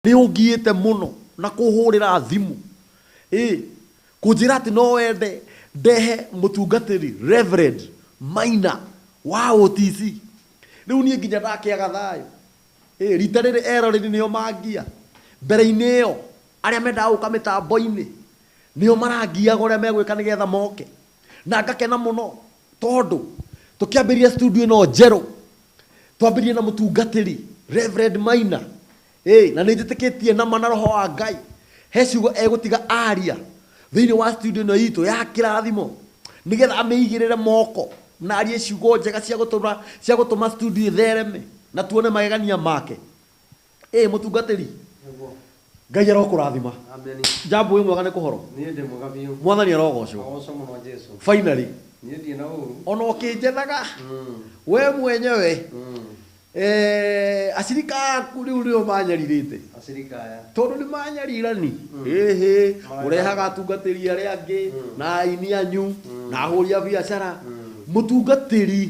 Nĩ ũngiĩte mũno na kũhũrĩra thimũ, ĩ kũnjĩra atĩ no wende ndehe mũtungatĩri Reverend Maina wa OTC. Rĩu niĩ nginya ndakĩaga thayũ. Ĩ rita rĩrĩ eroreri nĩo mangia. Mbere-inĩ ĩyo arĩa mendaga gũka mĩtambo-inĩ nĩo marangiaga ũrĩa megwĩka nĩgetha moke. Na ngakena mũno tondũ tũkĩambĩrĩria studio ĩno njerũ twambĩrĩrie na mũtungatĩri Reverend Maina. Ĩĩ, na nĩ njĩtĩkĩtie na ma na roho wa Ngai he ciugo egũtiga aria thĩinĩ wa studio ĩno itũ ya kĩrathimo nĩgetha amĩigĩrĩre moko na arie ciugo njega cia gũtũma studio ĩthereme na tuone magegania make. Ĩĩ, mũtungatĩri. Nĩguo. Ngai arokũrathima. Amen. Jambo, wĩ mwega? Nĩ kũhoro? Niĩ ndĩ mwega biũ. Mwathani arogocwo. Agocwo mũno Jesu. Finally. Niĩ ndirĩ na ũru. Ona ũkĩnjethaga we mwenyewe. Acirika aku rĩu nĩo manyarirĩte. Acirika aya. Tondũ nĩ manyarirani ĩhĩ mũrehaga atungatĩri arĩa angĩ na aini anyu na ahũri a biacara, mũtungatĩri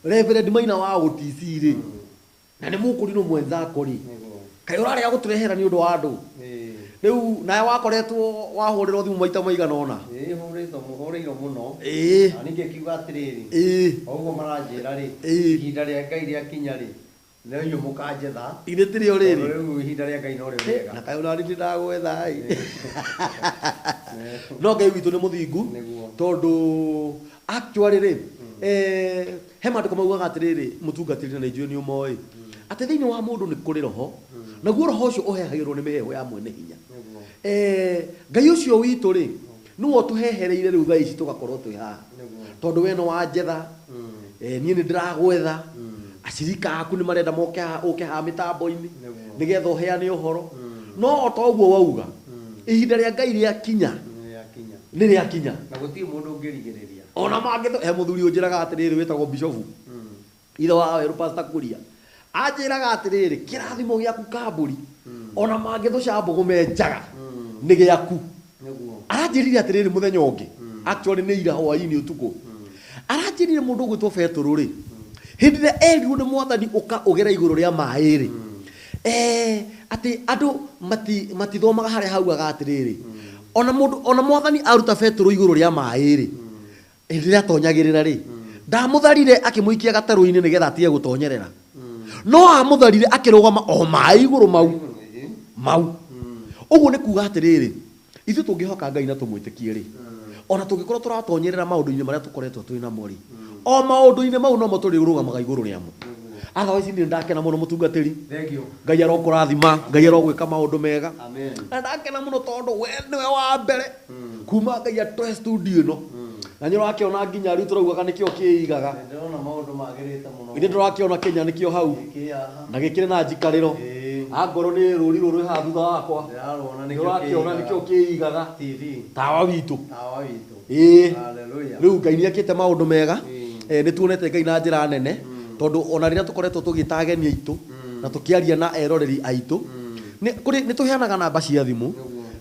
Reverend Maina wa OTC rĩ, na nĩ mũkũrinũ mwenzako rĩ. Nĩguo. Kaĩ ũrarega gũtũrehera nĩ ũndũ wa andũ? Rĩu nawe wakoretwo wahũrĩrwo thimũ maita maigana ũna. Ĩĩ, hũrĩtwo, hũrĩirwo mũno. Na ningĩ kiuga atĩrĩrĩ. O ũguo maranjĩra rĩ. Ihinda rĩa Ngai rĩakinya rĩ, no inyuĩ mũkanjetha. Ithe tĩrĩo rĩrĩ. Tondũ rĩu ihinda rĩa Ngai no rĩo rĩega. Na kaĩ ũrari ndagwetha ĩ, no Ngai witũ nĩ mũthingu. Nĩguo. Tondũ actually rĩ, he maandĩko maugaga atĩrĩrĩ, mũtungatĩri, na nĩ njũĩ nĩ ũmoĩ, atĩ thĩinĩ wa mũndũ nĩ kũrĩ roho, naguo roho ũcio ũhehagĩrwo nĩ mĩheehũ ya mwene hinya. Nĩguo. Ngai ũcio witũ rĩ, nĩwe ũtũhehereire rĩu thaa ici tũgakorwo twĩ haha. Nĩguo. Tondũ we nĩ wanjetha, niĩ nĩ ndĩragwetha, acirika aku nĩ marenda moke haha, ũke haha mĩtambo-inĩ Nĩguo. nĩgetha ũheane ũhoro. No o ta ũguo wauga, ihinda rĩa Ngai rĩakinya, Nĩ rĩakinya. Nĩ rĩakinya. Na gũtirĩ mũndũ ũngĩrigĩrĩria. Ona mangĩ he mũthuri ũnjĩraga atĩrĩrĩ, wĩtagwo bishofu ithe wa werũ, Pastor Kuria, anjĩraga atĩrĩrĩ, kĩrathimo gĩaku kambũri, ona mangĩthũca mbũgũ menjaga, nĩ gĩaku. Nĩguo. Aranjĩrire atĩrĩrĩ, mũthenya ũngĩ, actually nĩ ira hwaĩ-inĩ ũtukũ, aranjĩrire mũndũ ũgwĩtwo Betũrũ rĩ, hĩndĩ ĩrĩa erirwo nĩ Mwathani, "Ũka ũgere igũrũ rĩa maĩ" rĩ, atĩ andũ matithomaga harĩa haugaga atĩrĩrĩ, ona mũndũ ona Mwathani aruta Betũrũ igũrũ rĩa maĩ rĩ, hĩndĩ ĩrĩa atonyagĩrĩra rĩ, ndamũtharire akĩmũikia gatarũ-inĩ nĩgetha atige gũtonyerera, no amũtharire akĩrũgama o maĩ igũrũ mau mau. Ũguo nĩ kuga atĩrĩrĩ, ithuĩ tũngĩhoka Ngai na tũmwĩtĩkie rĩ, ona tũngĩkorwo tũratonyerera maũndũ-inĩ marĩa tũkoretwo twĩ namo rĩ, o maũndũ-inĩ mau nomo tũrĩrũgamaga igũrũ rĩamo. Otherwise niĩ ndakena mũno, mũtungatĩri. Thank you. Ngai arokũrathima, Ngai arogwĩka maũndũ mega. Amen. Na ndakena mũno tondũ we nĩwe wa mbere kuma Ngai atũhe studio ĩno, na nĩ ũrakĩona nginya rĩu tũraugaga nĩkĩo kĩigaga. Ndĩrona maũndũ magĩrĩte mũno. Ithe ndũrakĩona Kenya nĩkĩo hau? Gĩkĩ haha. Na gĩkĩrĩ na njikarĩro. Angorwo nĩ rũri rũrũ rwĩ haha thutha wakwa. Ndĩrarũona. Nĩ Nĩkĩo ũrakĩona kĩigaga. nĩkĩo kĩigaga. TV. Tawa witũ. Tawa witũ. Ĩĩ. Hallelujah. Rĩu Ngai nĩ ekĩte maũndũ mega. Ĩĩ. Nĩ tuonete Ngai na njĩra nene, tondũ ona rĩrĩa tũkoretwo tũgĩta ageni aitũ na tũkĩaria na eroreri aitũ, nĩ tũheanaga namba cia thimũ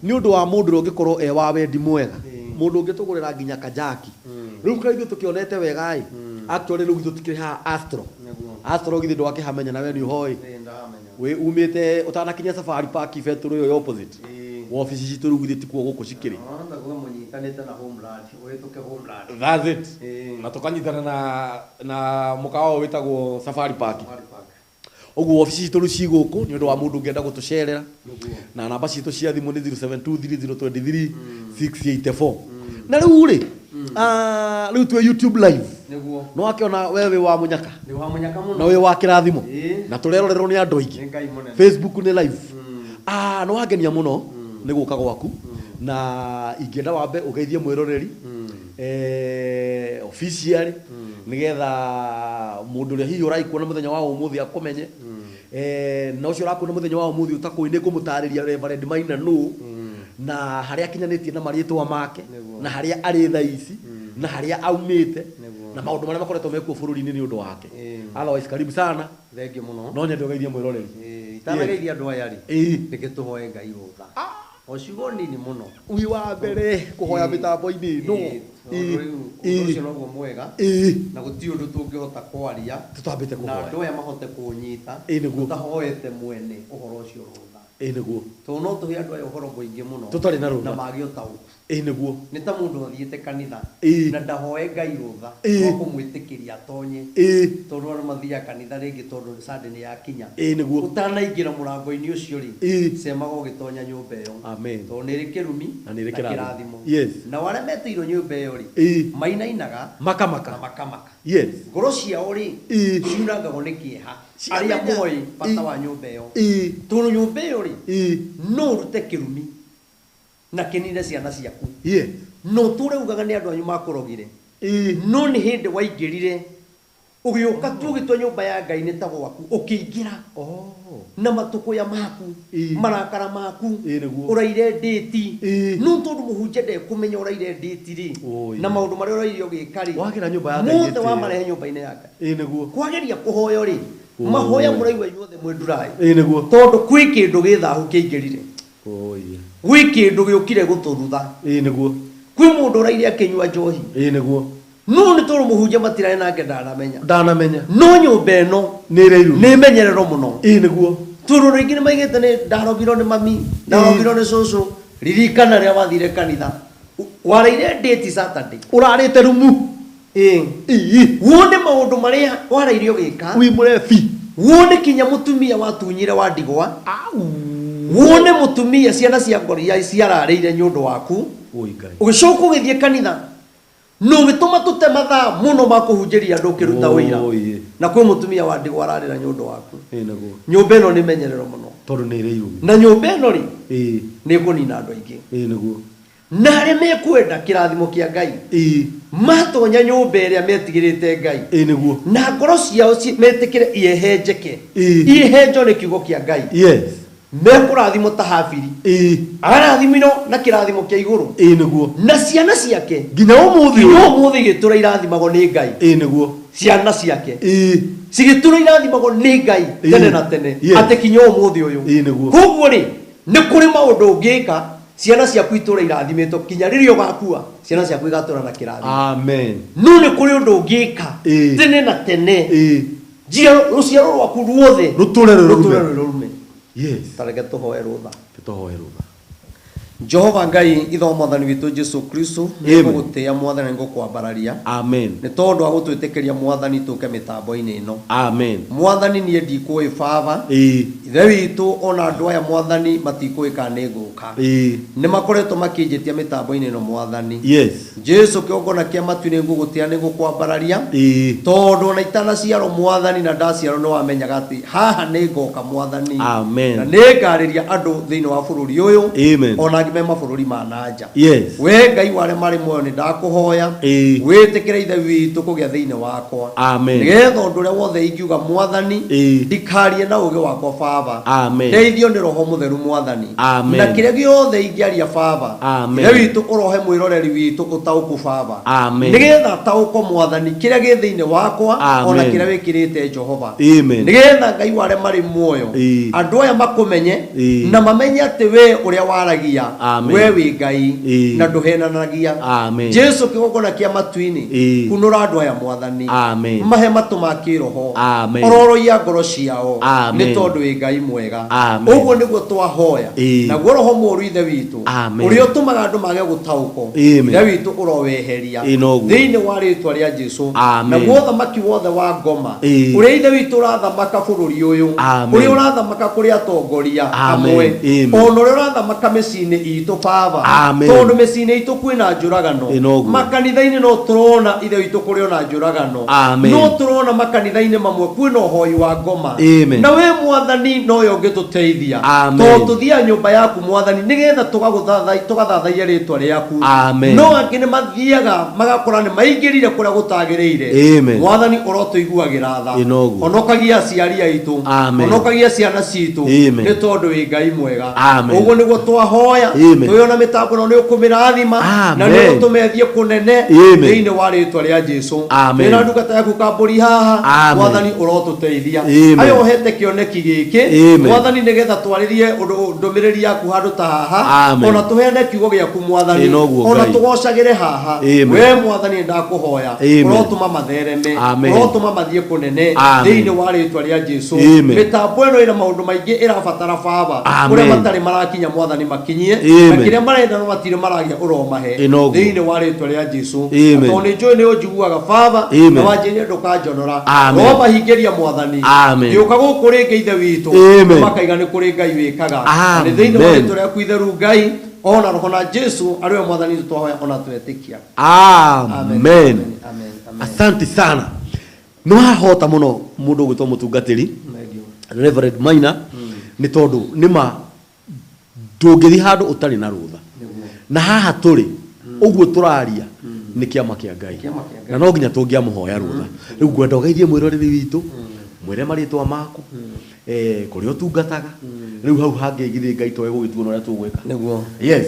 nĩ ũndũ wa mũndũ ũrĩa ũngĩkorwo e wa wendi mwega, mũndũ ũngĩtũgũrĩra nginya kajaki. Rĩu kaĩ ithuĩ tũkĩonete wega ĩ, actually rĩu ithuĩ tũkĩrĩ haha Astro. Nĩguo. Astro githĩ ndwakĩhamenya na we nĩ ũhoĩ? Ĩĩ, ndahamenya. Wĩ umĩte ũtanakinya Safari Park, betũrũ ĩyo ya opposite wabici citũ rĩu githĩ tikuo gũkũ cikĩrĩ? Wahota kuga mũnyitanĩte na Homeland, ũhĩtũke Homeland. That's it. Ĩĩ. Na tũkanyitana na mũkawa ũyũ wĩtagwo Safari Park. Safari Park. Ũguo wabici citũ rĩu ci gũkũ nĩ ũndũ wa mũndũ ũngĩenda gũtũcerera. Nĩguo. Na namba citũ cia thimũ nĩ 07230236 684. Na rĩu rĩ, rĩu twĩ YouTube live. Nĩguo. No akĩona we wĩ wa mũnyaka. Nĩ wa mũnyaka mũno. Na wĩ wa kĩrathimo. Ĩĩ. Na tũrerorerwo nĩ andũ aingĩ. Nĩ Ngai mũnene. Facebook nĩ live. Nĩ wangenia mũno nĩ gũka gwaku, na ingĩenda wambe ũgeithie mwĩroreri officially nĩgetha mũndũ ũrĩa hihi ũraikuona mũthenya wa ũmũthĩ akũmenye, na ũcio ũrakuona mũthenya wa ũmũthĩ ũtakũĩ, nĩ ngũmũtarĩria Reverend Maina nũ na harĩa akinyanĩtie na marĩtwa make. Nĩguo. Na harĩa arĩ thaa ici na harĩa aumĩte. Nĩguo. Na maũndũ marĩa makoretwo mekuo bũrũri-inĩ nĩ ũndũ wake. Ĩĩ. Otherwise, karibu sana. Thank you mũno. No nyende ũgeithie mwĩroreri. Ĩĩ, itanageithia andũ aya rĩ, Ĩĩ. reke tũhoe Ngai rũtha. O ciugo nini mũno. Wi wa mbere kũhoya mĩtambo-inĩ ĩno. Ĩĩ, tondũ rĩu ũndũ ũcio noguo mwega. Ĩĩ. Na gũtirĩ ũndũ tũngĩhota kwaria Tũtambĩte na kũhoya. andũ aya mahote kũũnyita Ĩĩ, nĩguo. tũtahoete mwene ũhoro ũcio rũtha. Ĩĩ nĩguo. Tondũ no tũhe andũ aya ũhoro mũingĩ mũno. Tũtarĩ na rũtha. Na mage ũtaũku. Ĩĩ nĩguo. Nĩ ta mũndũ ũthiĩte kanitha Ĩĩ. na ndahoe Ngai rũtha Ĩĩ. rwa kũmwĩtĩkĩria atonye. Ĩĩ. Tondũ andũ mathiaga kanitha rĩngĩ tondũ Sunday nĩ yakinya. Ĩĩ nĩguo. Ũtanaingĩra mũrango-inĩ ũcio rĩ, Ĩĩ. cemaga ũgĩtonya nyũmba ĩyo. Amen. Tondũ nĩ ĩrĩ kĩrumi Na nĩ ĩrĩ kĩrathimo. kĩrathimo. Yes. Nao arĩa metĩirwo nyũmba ĩyo rĩ, Ĩĩ. mainainaga Makamaka. na makamaka. Yes. Ngoro ciao rĩ, Ĩĩ. ciunangagwo nĩ kĩeha. Ciamenya. Arĩa moĩ bata Ĩĩ. wa nyũmba ĩyo. Ĩĩ. Tondũ nyũmba ĩyo rĩ, Ĩĩ. no ũrute kĩrumi na kĩnine ciana ciaku. Yes. No ũtũre ugaga nĩ andũ anyu makũrogire. Ĩĩ. No nĩ hĩndĩ waingĩrire ũgĩũka tu ũgĩtua nyũmba ya Ngai nĩ ta gwaku ũkĩingĩra Oh. na matũkũya maku Ĩĩ. marakara maku Ĩĩ nĩguo. ũraire ndĩti Ĩĩ. no tondũ mũhunjia ndekũmenya ũraire ndĩti rĩ Oi. na maũndũ marĩa ũraire ũgĩka rĩ Wagĩra nyũmba ya Ngai mothe gĩtĩo. wamarehe nyũmba-inĩ ya Ngai Ĩĩ nĩguo. kwageria kũhoyo rĩ Oi. mahoya mũraigua inyuothe mwĩ ndurai Ĩĩ nĩguo. tondũ kwĩ kĩndũ gĩ thahu kĩingĩrire Oi. gwĩ kĩndũ gĩũkire gũtũrutha Ĩĩ nĩguo. kwĩ mũndũ ũraire akĩnyua njohi Ĩĩ nĩguo. no nĩ tondũ mũhunjia matirarĩ nake ndanamenya Ndanamenya. no nyũmba ĩno Nĩ ĩrĩ irumi. nĩ menyerero mũno Ĩĩ nĩguo. tondũ rĩngĩ nĩ maigĩte nĩ ndarogirwo nĩ mami ndarogirwo nĩ cũcũ ririkana rĩrĩa wathire kanitha waraire ndĩti Saturday Ũrarĩte rumu. ĩĩ Ĩĩ. wone maũndũ marĩa waraire ũgĩka Wĩ mũrebi. wone kinya mũtumia watunyire wa ndigwa Au. wone mũtumia ciana cia ngoria ciararĩire nĩ ũndũ waku Oi Ngai. ũgĩcoka ũgĩthiĩ kanitha na ũgĩtũma tũte mathaa mũno ma kũhunjĩria andũ ũkĩruta ũira Oi. na kwĩ mũtumia wa ndigwa ararĩra nĩ ũndũ waku Ĩĩ nĩguo. nyũmba ĩno nĩ menyerero mũno Tondũ nĩ ĩrĩ irumi. na nyũmba ĩno rĩ Ĩĩ. nĩ ĩkũnina andũ aingĩ Ĩĩ nĩguo. na arĩa mekwenda kĩrathimo kĩa Ngai Ĩĩ. matonya nyũmba ĩrĩa metigĩrĩte Ngai Ĩĩ nĩguo. na ngoro ciao metĩkĩre ihehenjeke Ĩĩ. ihehenjo nĩ kiugo kĩa Ngai Yes. mekũrathimwo ta Habili Ĩĩ. ararathimirwo na kĩrathimo kĩa igũrũ Ĩĩ nĩguo. na ciana ciake Nginya ũmũthĩ nginya ũyũ. ũmũthĩ igĩtũra irathimagwo nĩ Ngai Ĩĩ nĩguo. ciana ciake Ĩĩ. cigĩtũra irathimagwo nĩ Ngai Ĩĩ. tene na tene Yes. atĩ kinya ũmũthĩ ũyũ Ĩĩ nĩguo. koguo rĩ nĩ kũrĩ maũndũ ũngĩka ciana ciaku itũra irathimĩtwo kinya rĩrĩa ũgakua ciana ciaku igatũra na kĩrathimo Amen. no nĩ kũrĩ ũndũ ũngĩka Ĩĩ. tene na tene Ĩĩ. njiaro rũciaro rwaku ruothe Rũtũre rwĩ rũtũre rũrume. rwĩ rũrume Yes. ta reke tũhoe rũtha Tũhoe rũtha. Jehova Ngai ithe wa mwathani witũ Jesu Kristo Amen. nĩngũgũtĩĩa mwathani na nĩngũkwambararia Amen. nĩ tondũ wa gũtwĩtĩkĩria mwathani tũke mĩtambo-inĩ ĩno Amen. mwathani niĩ ndikũĩ baba Ĩĩ. ithe witũ ona andũ aya mwathani matikũĩ kana nĩ ngũka Ĩĩ. nĩ makoretwo makĩnjĩtia mĩtambo-inĩ ĩno mwathani Yes. Jesu kĩgongona kĩa matu nĩ ngũgũtĩĩa nĩ ngũkwambararia Ĩĩ. tondũ ona itanaciarwo mwathani na ndaciarwo nĩ wamenyaga atĩ haha nĩ ngoka mwathani Amen. na nĩ ngarĩria andũ thĩinĩ wa bũrũri ũyũ Amen. ona angĩ me mabũrũri ma na nja Yes. we Ngai wa arĩa marĩ muoyo nĩ ndakũhoya Ĩĩ. wĩtĩkĩre ithe witũ kũgĩa thĩinĩ wakwa Amen. nĩgetha ũndũ ũrĩa wothe ingiuga mwathani Ĩĩ. ndikarie na ũgĩ wakwa baba Amen. ndeithio nĩ roho mũtheru mwathani Amen. na kĩrĩa gĩothe ingĩaria baba Amen. ithe witũ ũrohe mwĩroreri witũ ũtaũku baba Amen. nĩgetha taũko mwathani kĩrĩa gĩ thĩinĩ wakwa Amen. ona kĩrĩa wĩkĩrĩte Jehova Amen. nĩgetha Ngai wa arĩa marĩ muoyo Ĩĩ. andũ aya makũmenye Ĩĩ. na mamenye atĩ we ũrĩa waragia Amen. we wĩ Ngai Ĩĩ. na ndũhenanagia Amen. Jesu kĩgongona kĩa matu-inĩ Ĩĩ. kunũra andũ aya mwathani Amen. mahe matũ ma kĩroho Amen. ororoia ngoro ciao Amen. nĩ tondũ wĩ Ngai mwega Amen. ũguo nĩguo twahoya Ĩĩ. naguo roho mũũru ithe witũ Amen. ũrĩa ũtũmaga andũ mage gũtaũkwo Amen. ithe witũ ũroweheria Ĩĩ, noguo. thĩinĩ wa rĩtwa rĩa Jesu Amen. naguo ũthamaki wothe wa ngoma Ĩĩ. ũrĩa ithe witũ ũrathamaka bũrũri ũyũ Amen. ũrĩa ũrathamaka kũrĩ atongoria Amen. amwe Amen. ona ũrĩa ũrathamaka mĩciĩ-inĩ itũ baba Amen. tondũ mĩciĩ-inĩ itũ kwĩna njũragano Ĩĩ, noguo. makanitha-inĩ no tũrona ithe witũ kũrĩ ona njũragano Amen. no tũrona makanitha-inĩ mamwe kwĩna ũhoi wa ngoma Amen. na we mwathani noyo ũngĩtũteithia Amen. tondũ tũthiaga nyũmba yaku mwathani nĩgetha tũgathathaia rĩtwa rĩaku Amen. no angĩ nĩ mathiaga magakora nĩ maingĩrire kũrĩa gũtagĩrĩire Amen. mwathani ũrotũiguagĩra tha Ĩĩ, noguo. honokagia aciari aitũ Amen. honokagia ciana citũ Amen. nĩ tondũ wĩ Ngai mwega Amen. ũguo nĩguo twahoya Amen. Twĩona mĩtambo ĩno nĩ ũkũmĩrathima na Amen. nĩ ũgũtũma ĩthiĩ kũnene Amen. thĩinĩ wa rĩtwa rĩa Jesu. Amen. Twĩna ndungata yaku kambũri haha Amen. mwathani ũrotũteithia Amen. aya ũhete kĩoneki gĩkĩ Amen. mwathani nĩgetha twarĩrie ndũmĩrĩri yaku handũ ta haha Amen. ona tũheane kiugo gĩaku mwathani Ĩ, noguo ona Ngai. tũgocagĩre haha Amen. we mwathani nĩ ndakũhoya Amen. ũrotũma mathereme Amen. ũrotũma mathiĩ kũnene Amen. thĩinĩ wa rĩtwa rĩa Jesu Amen. mĩtambo ĩno ĩna maũndũ maingĩ ĩrabatara baba Amen. kũrĩa matarĩ marakinya mwathani makinyie Amen. na kĩrĩa marenda no matirĩ maragĩa ũromahe Ĩ, noguo. thĩinĩ wa rĩtwa rĩa Jesu Amen. Na tondũ nĩ njũĩ nĩ ũnjiguaga baba Amen. na wanjĩrire ndũkanjonora Amen. ũromahingĩria mwathani Amen. gĩũka gũkũ rĩngĩ ithe witũ Amen. makaiga nĩ kũrĩ Ngai wĩkaga Na nĩ thĩinĩ wa Amen. rĩtwa rĩaku itheru Ngai ona roho na Jesu arĩ we mwathani witũ twahoya ona twetĩkia Amen. Amen. Amen. Asante sana. Nĩ wahota mũno mũndũ ũgwĩtwo mũtungatĩri Thank you. Reverend Maina nĩ tondũ nĩma ndũngĩthiĩ handũ ũtarĩ na rũtha Nĩguo. na haha tũrĩ ũguo tũraria nĩ kĩama kĩa Ngai Kĩama kĩa Ngai. na no nginya tũngĩamũhoya rũtha rĩu ngwenda ũgeithie mwĩroreri witũ mwĩre marĩtwa maku kũrĩa ũtungataga rĩu hau hangĩ githĩ Ngai toĩ gũgĩtuona ũrĩa tũgwĩka. Nĩguo. Yes.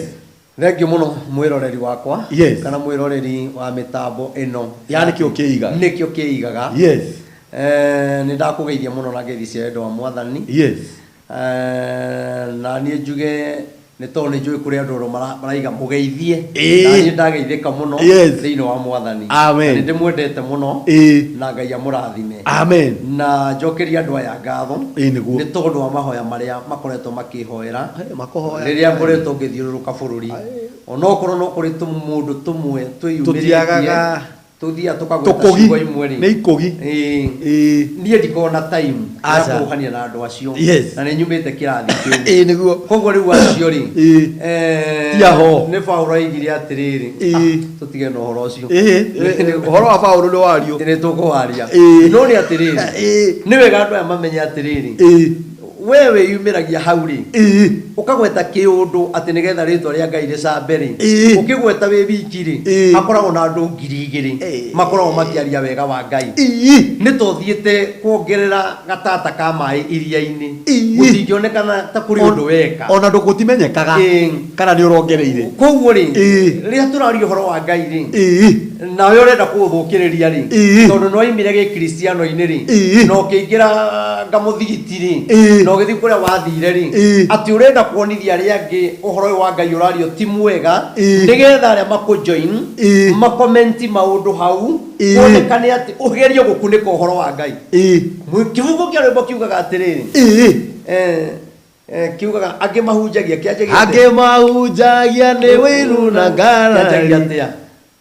Thengiũ mũno mwĩroreri wakwa Yes. kana mwĩroreri wa mĩtambo ĩno Ya nĩkĩo kĩigaga. nĩkĩo kĩigaga. Yes. Nĩ ndakũgeithia mũno na ngeithi cia wendo wa mwathani. Yes. Na niĩ njuge nĩ tondũ nĩ njũĩ kũrĩ andũ maraiga mũgeithie Ĩĩ. na niĩ ndageithĩka mũno Yes. thĩinĩ wa mwathani. Amen. Na nĩ ndĩmwendete mũno Ĩĩ. na Ngai amũrathime. Amen. Na njokerie andũ aya ngatho Ĩĩ, nĩguo. nĩ tondũ wa mahoya marĩa makoretwo makĩhoera Hey, makũhoya. rĩrĩa ngoretwo ngĩthiũrũrũka bũrũri onokorwo no kũrĩ tũmũndũ tũmwe twĩyumĩrĩtie Tũtiagaga. tũthiaga tũkagweta Tũkũgi. ciugo imwe rĩ Nĩ ikũgi. Ĩĩ. Ĩĩ. Niĩ ndikoragwo na time ya Aca. kũhania na andũ acio Yes. na nĩ nyumĩte kĩrathi kĩu Ĩĩ, nĩguo. koguo rĩu acio rĩ Ĩĩ. eh, Ti aho. nĩ Paũlũ oigire atĩrĩrĩ Ĩĩ. ah, tũtige na ũhoro ũcio Ĩĩ, ũhoro wa Paũlũ nĩ wario. Nĩ tũkũwaria Ĩĩ. no nĩ atĩrĩrĩ Ĩĩ. nĩ wega andũ aya mamenye atĩrĩrĩ Ĩĩ. we wĩyumĩragia hau rĩ Ĩĩ. ũkagweta kĩũndũ atĩ nĩgetha rĩtwa rĩa Ngai rĩcambe rĩ Ĩĩ. ũkĩgweta wĩ wiki rĩ Ĩĩ. hakoragwo na andũ 2000 Ĩĩ. makoragwo makĩaria wega wa Ngai Ĩĩ. nĩ tũthiĩte kuongerera gatata ka maĩ iria-inĩ Ĩĩ. gũtingĩonekana ta kũrĩ ũndũ weka Ona ndũgũtimenyekaga Ĩĩ. kana nĩ ũrongereire. Koguo rĩ Ĩĩ. rĩrĩa tũraria ũhoro wa Ngai rĩ Ĩĩ. nawe ũrenda kũũthũkĩrĩria rĩ Ĩĩ. tondũ nĩ waimire gĩkristiano-inĩ rĩ Ĩĩ. na ũkĩingĩra ngamũthigiti rĩ Ĩĩ. na ũgĩthiĩ kũrĩa wathire rĩ Ĩĩ. atĩ ũrenda kuonithia arĩa angĩ ũhoro ũyũ wa Ngai ũrario ti mwega Ĩĩ. nĩgetha arĩa makũjoin Ĩĩ. makomenti maũndũ hau Ĩĩ. kuonekane atĩ ũgerie gũkunĩka ũhoro wa Ngai. Ĩĩ. Kĩbungo kĩa rwĩmbo kiugaga atĩrĩrĩ Ĩĩ. Kiugaga angĩ mahunjagia kĩanjagia atĩa? Angĩ mahunjagia nĩ wĩiru na Kĩanjagia ngarari. atĩa?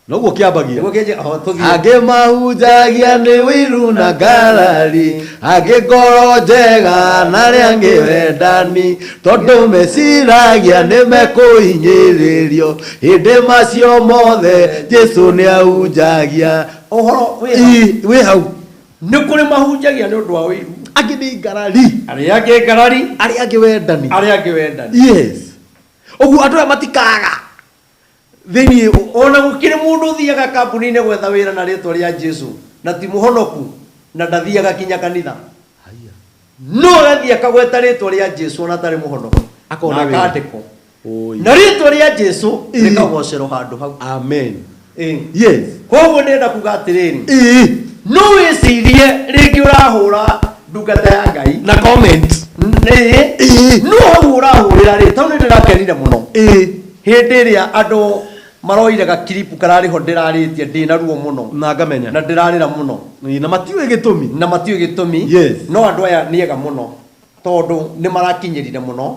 Noguo kĩambagia. Nĩguo kĩanjagia- oh, tũthiĩ. Angĩ mahunjagia nĩ wĩiru na ngarari angĩ ngoro njega na arĩa angĩ wendani tondũ meciragia nĩ mekũhinyĩrĩrio hĩndĩ macio mothe Jesu nĩ ahunjagia. Ũhoro wĩ hau. Ĩ, wĩ hau. Nĩ kũrĩ mahunjagia nĩ ũndũ wa wĩiru. Angĩ nĩ ngarari. Arĩa angĩ ngarari. Arĩa angĩ wendani. Arĩa angĩ wendani. Yes. Ũguo andũ aya matikaga thĩinĩ ona gũkĩrĩ mũndũ ũthiaga kambuni-inĩ gwetha wĩra na rĩtwa rĩa Jesu na ti mũhonoku na ndathiaga kinya kanitha. No agathiĩ akagweta rĩtwa rĩa Jesu ona atarĩ mũhonoku. Akona Na wĩra. akandĩkwo. Oi. Na rĩtwa rĩa Jesu Ĩĩ. rĩkagocerwo handũ hau. Amen. Ĩĩ. Yes. Koguo ndĩrenda kuga atĩrĩrĩ. Ĩĩ. No wĩcirie rĩngĩ ũrahũra ndungata ya Ngai. Na comment. Ĩĩ. Ĩĩ. No hau ũrahũrĩra rĩ, tondũ nĩ ndĩrakenire mũno. Ĩĩ. Hĩndĩ ĩrĩa andũ maroire gakiripu kararĩ ho ndĩrarĩtie ndĩna ruo mũno. Na ngamenya. Na ndĩrarĩra mũno. Ĩĩ, na matiũĩ gĩtũmi. Na matiũĩ gĩtũmi. Yes. No andũ aya nĩ ega mũno tondũ nĩ marakinyĩrire mũno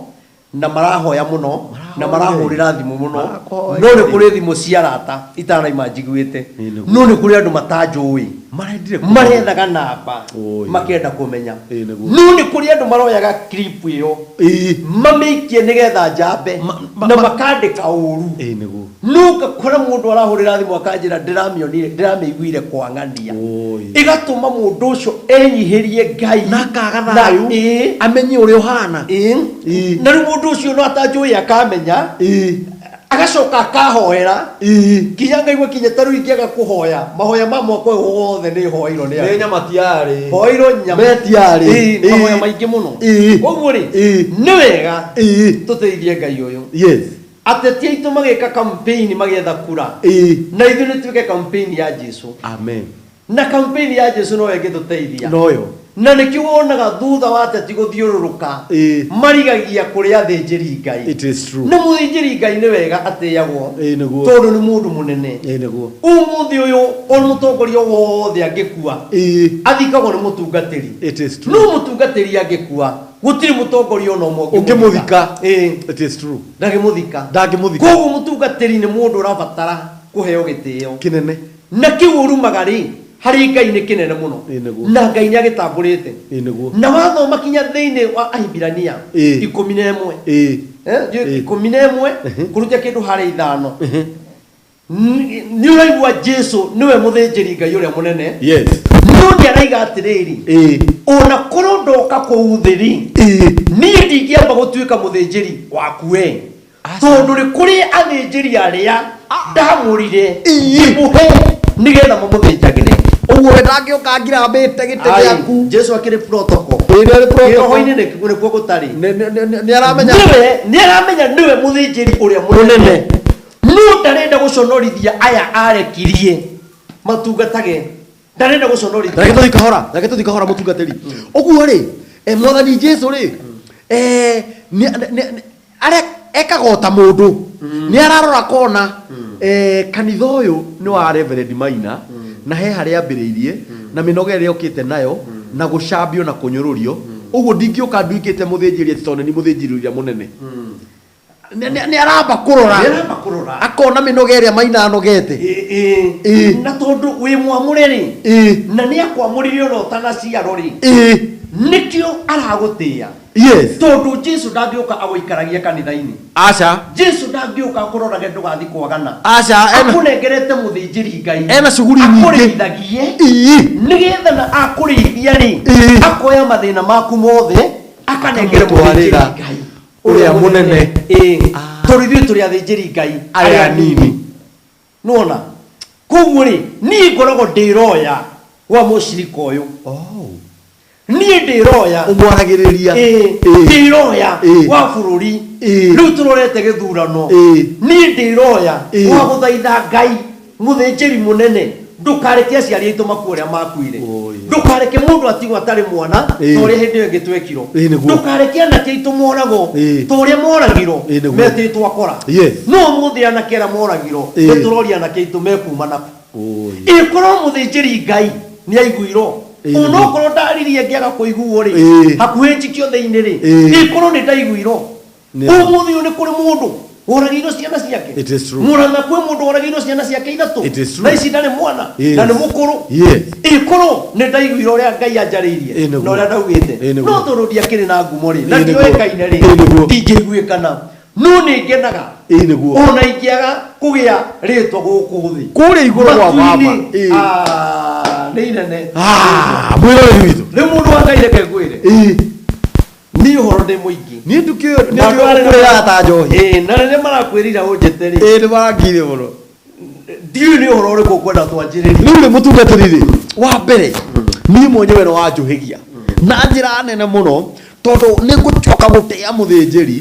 na marahoya mũno na marahũrĩra thimũ mũno. Marahoya. No nĩ kũrĩ thimũ cia arata itanaima njiguĩte. Ĩĩ, nĩguo. No nĩ kũrĩ andũ matanjũĩ. Marendire kũmenya. Marethaga namba Oi. makenda kũmenya. Ĩĩ, nĩguo. No nĩ kũrĩ andũ maroyaga clip ĩyo Ĩĩ. mamĩikie nĩgetha njambe na makandĩka ũru. Ĩĩ, nĩguo. No ngakora mũndũ arahũrĩra thimũ akanjĩra ndĩramĩonire ndĩramĩiguire kwang'ania. Oi. Ĩgatũma mũndũ ũcio enyihĩrie Ngai Na akaga Na thayũ. ĩĩ. Amenye ũrĩa ũhana. Ĩĩ. Ĩĩ. Na rĩu mũndũ ũcio no atanjũĩ akamenya. Ĩĩ. Agacoka akahoera. Ĩĩ. Kinya ngaigua kinya ta rĩu ingĩaga kũhoya mahoya ma mwaka ũyũ wothe nĩ hoeirwo nĩ Nĩ andũ. nyama tiarĩ. Hoeirwo nyama. Metiarĩ. Ĩĩ, Ĩĩ. mahoya maingĩ mũno. Ĩĩ. Koguo rĩ, Ĩĩ. nĩ wega Ĩĩ. tũteithie Ngai ũyũ. Yes. Ateti aitũ magĩka campaign magĩetha kura, na ithuĩ nĩ twĩke campaign ya Jesu. Amen. Na campaign ya Jesu noyo ĩngĩtũteithia. Noyo. Na nĩkĩo wonaga thutha wa ateti gũthiũrũrũka, marigagia kũrĩ athĩnjĩri Ngai. It is true. Na mũthĩnjĩri Ngai nĩ wega atĩagwo, Ĩĩ nĩguo. tondũ nĩ mũndũ mũnene. Ĩĩ nĩguo. Ũmũthĩ ũyũ o mũtongoria wothe angĩkua, athikagwo nĩ mũtungatĩri. It is true. No mũtungatĩri angĩkua, gũtirĩ mũtongoria ona ũmwe ũngĩmũthika. Ĩĩ. It is true. Ndangĩmũthika. Ndangĩmũthika. Koguo mũtungatĩri nĩ mũndũ ũrabatara kũheo gĩtĩo kĩnene. Na kĩu ũrumaga rĩ, harĩ Ngai nĩ kĩnene mũno. Ĩĩ nĩguo. Na Ngai nĩ agĩtambũrĩte. Ĩĩ nĩguo. Na wathoma kinya thĩinĩ wa Ahibirania 11, ndiũĩ 11 kũruta kĩndũ harĩ 5, nĩ ũraigua Jesu nĩwe mũthĩnjĩri Ngai ũrĩa mũnene. No nĩ araiga atĩrĩrĩ, ona korwo ndoka kũu thĩ rĩ, niĩ ndingĩamba gũtuĩka mũthĩnjĩri waku we, tondũ nĩ kũrĩ athĩnjĩri arĩa ndamũrire ngĩmũhe nĩgetha mamũthĩnjagĩre. Ũguo we ndangĩũka ngirambĩte gĩtĩ Ai, gĩaku. Jesu akĩrĩ protocol. Ĩĩ, nĩ arĩ protocol. Kĩroho-inĩ nĩkuo gũtarĩ. Nĩ aramenya. Nĩwe nĩ aramenya nĩwe mũthĩnjĩri ũrĩa mũnene, no ndarenda gũconorithia aya arekirie matungatage, ndarenda gũconorithia. Reke tũthiĩ kahora, reke tũthiĩ kahora mũtungatĩri. Ũguo rĩ, mwathani Jesu rĩ, arĩa ekaga o ta mũndũ, nĩ ararora kona kanitha ũyũ nĩ wa Reverend Maina, na he harĩa ambĩrĩirie na mĩnoga ĩrĩa okĩte nayo na gũcambio na kũnyũrũrio. Ũguo ndingĩũka nduĩkĩte mũthĩnjĩri atĩ tondũ nĩ mũthĩnjĩri ũrĩa mũnene. Nĩ aramba kũrora. Nĩ aramba kũrora. Akona mĩnoga ĩrĩa Maina anogete. Ĩĩ. Na tondũ wĩ mwamũre rĩ, na nĩ akwamũrire ona ũtanaciarwo rĩ, nĩkĩo aragũtĩĩa. Tondũ Jesu ndangĩũka agũikaragia kanitha-inĩ. Aca. Jesu ndangĩũka akũrorage ndũgathiĩ kwagana. Aca, Akũnengerete mũthĩnjĩri Ngai. Ena shughuli nyingĩ. Akũrĩithagie. Nĩgetha na akũrĩithia rĩ, akoya mathĩna maku mothe, akanengere mũthĩnjĩri Akamũtwarĩra Ngai ũrĩa mũnene. Ĩĩ. Tondũ ithuĩ tũrĩ athĩnjĩri Ngai arĩa anini. Nĩwona? Koguo rĩ, niĩ ngoragwo ndĩ roya wa mũcirika ũyũ. Niĩ ndĩ roya. Ũmwaragĩrĩria. Ĩĩ, ndĩ roya wa bũrũri. Rĩu tũrorete gĩthurano. Niĩ ndĩ roya wa gũthaitha Ngai mũthĩnjĩri mũnene, ndũkareke aciari aitũ makue ũrĩa makuire. Ndũkareke mũndũ atigwo atarĩ mwana ta ũrĩa hĩndĩ ĩyo ĩngĩ twekirwo. Ĩĩ, nĩguo. Ndũkareke anake aitũ moragwo ta ũrĩa moragirwo metĩtwo akora. No ũmũthĩ anake arĩa moragirwo, nĩ tũroria anake aitũ mekuma nakũ. Ĩkorwo mũthĩnjĩri Ngai nĩ aiguirwo, onokorwo ndaririe ngĩaga kũiguo rĩ, hakuhĩ njikio thĩinĩ rĩ, ĩkorwo nĩ ndaiguirwo. Ũmũthĩ ũyũ nĩ kũrĩ mũndũ woragĩirwo ciana ciake. It is true. Mũrang'a kwĩ mũndũ woragĩirwo ciana ciake ithatũ. It is true. Na ici ndarĩ mwana, na nĩ mũkũrũ. Ĩkorwo nĩ ndaiguire ũrĩa Ngai anjarĩirie, na ũrĩa ndaugĩte. No tondũ ndiakĩrĩ na ngumo rĩ, na ndioĩkaine rĩ, ndingĩiguĩkana. No nĩ ngenaga. Ĩĩ, nĩguo. Ona ingĩaga kũgĩa rĩtwa gũkũ thĩ. Kũrĩa igũrũ gwa baba. Matu-inĩ, nĩ inene. Mwĩroreri witũ. Rĩu mũndũ wa Ngai reke ngwĩre. Niĩ ũhoro ndĩ mũingĩ. Niĩ ndukĩũĩ, Na andũ arĩa kũrĩaga ta njohi. Ĩĩ, na rĩrĩa marakwĩrira ũnjĩte rĩ. Ĩĩ, nĩ marangire mũno. Ndiũĩ nĩ ũhoro ũrĩkũ ũkwenda twanjĩrĩrie. Rĩu rĩ, mũtungatĩri rĩ, wa mbere, niĩ mwenyewe nĩ wanjũhĩgia na njĩra nene mũno, tondũ nĩ ngũcoka gũtĩa mũthĩnjĩri,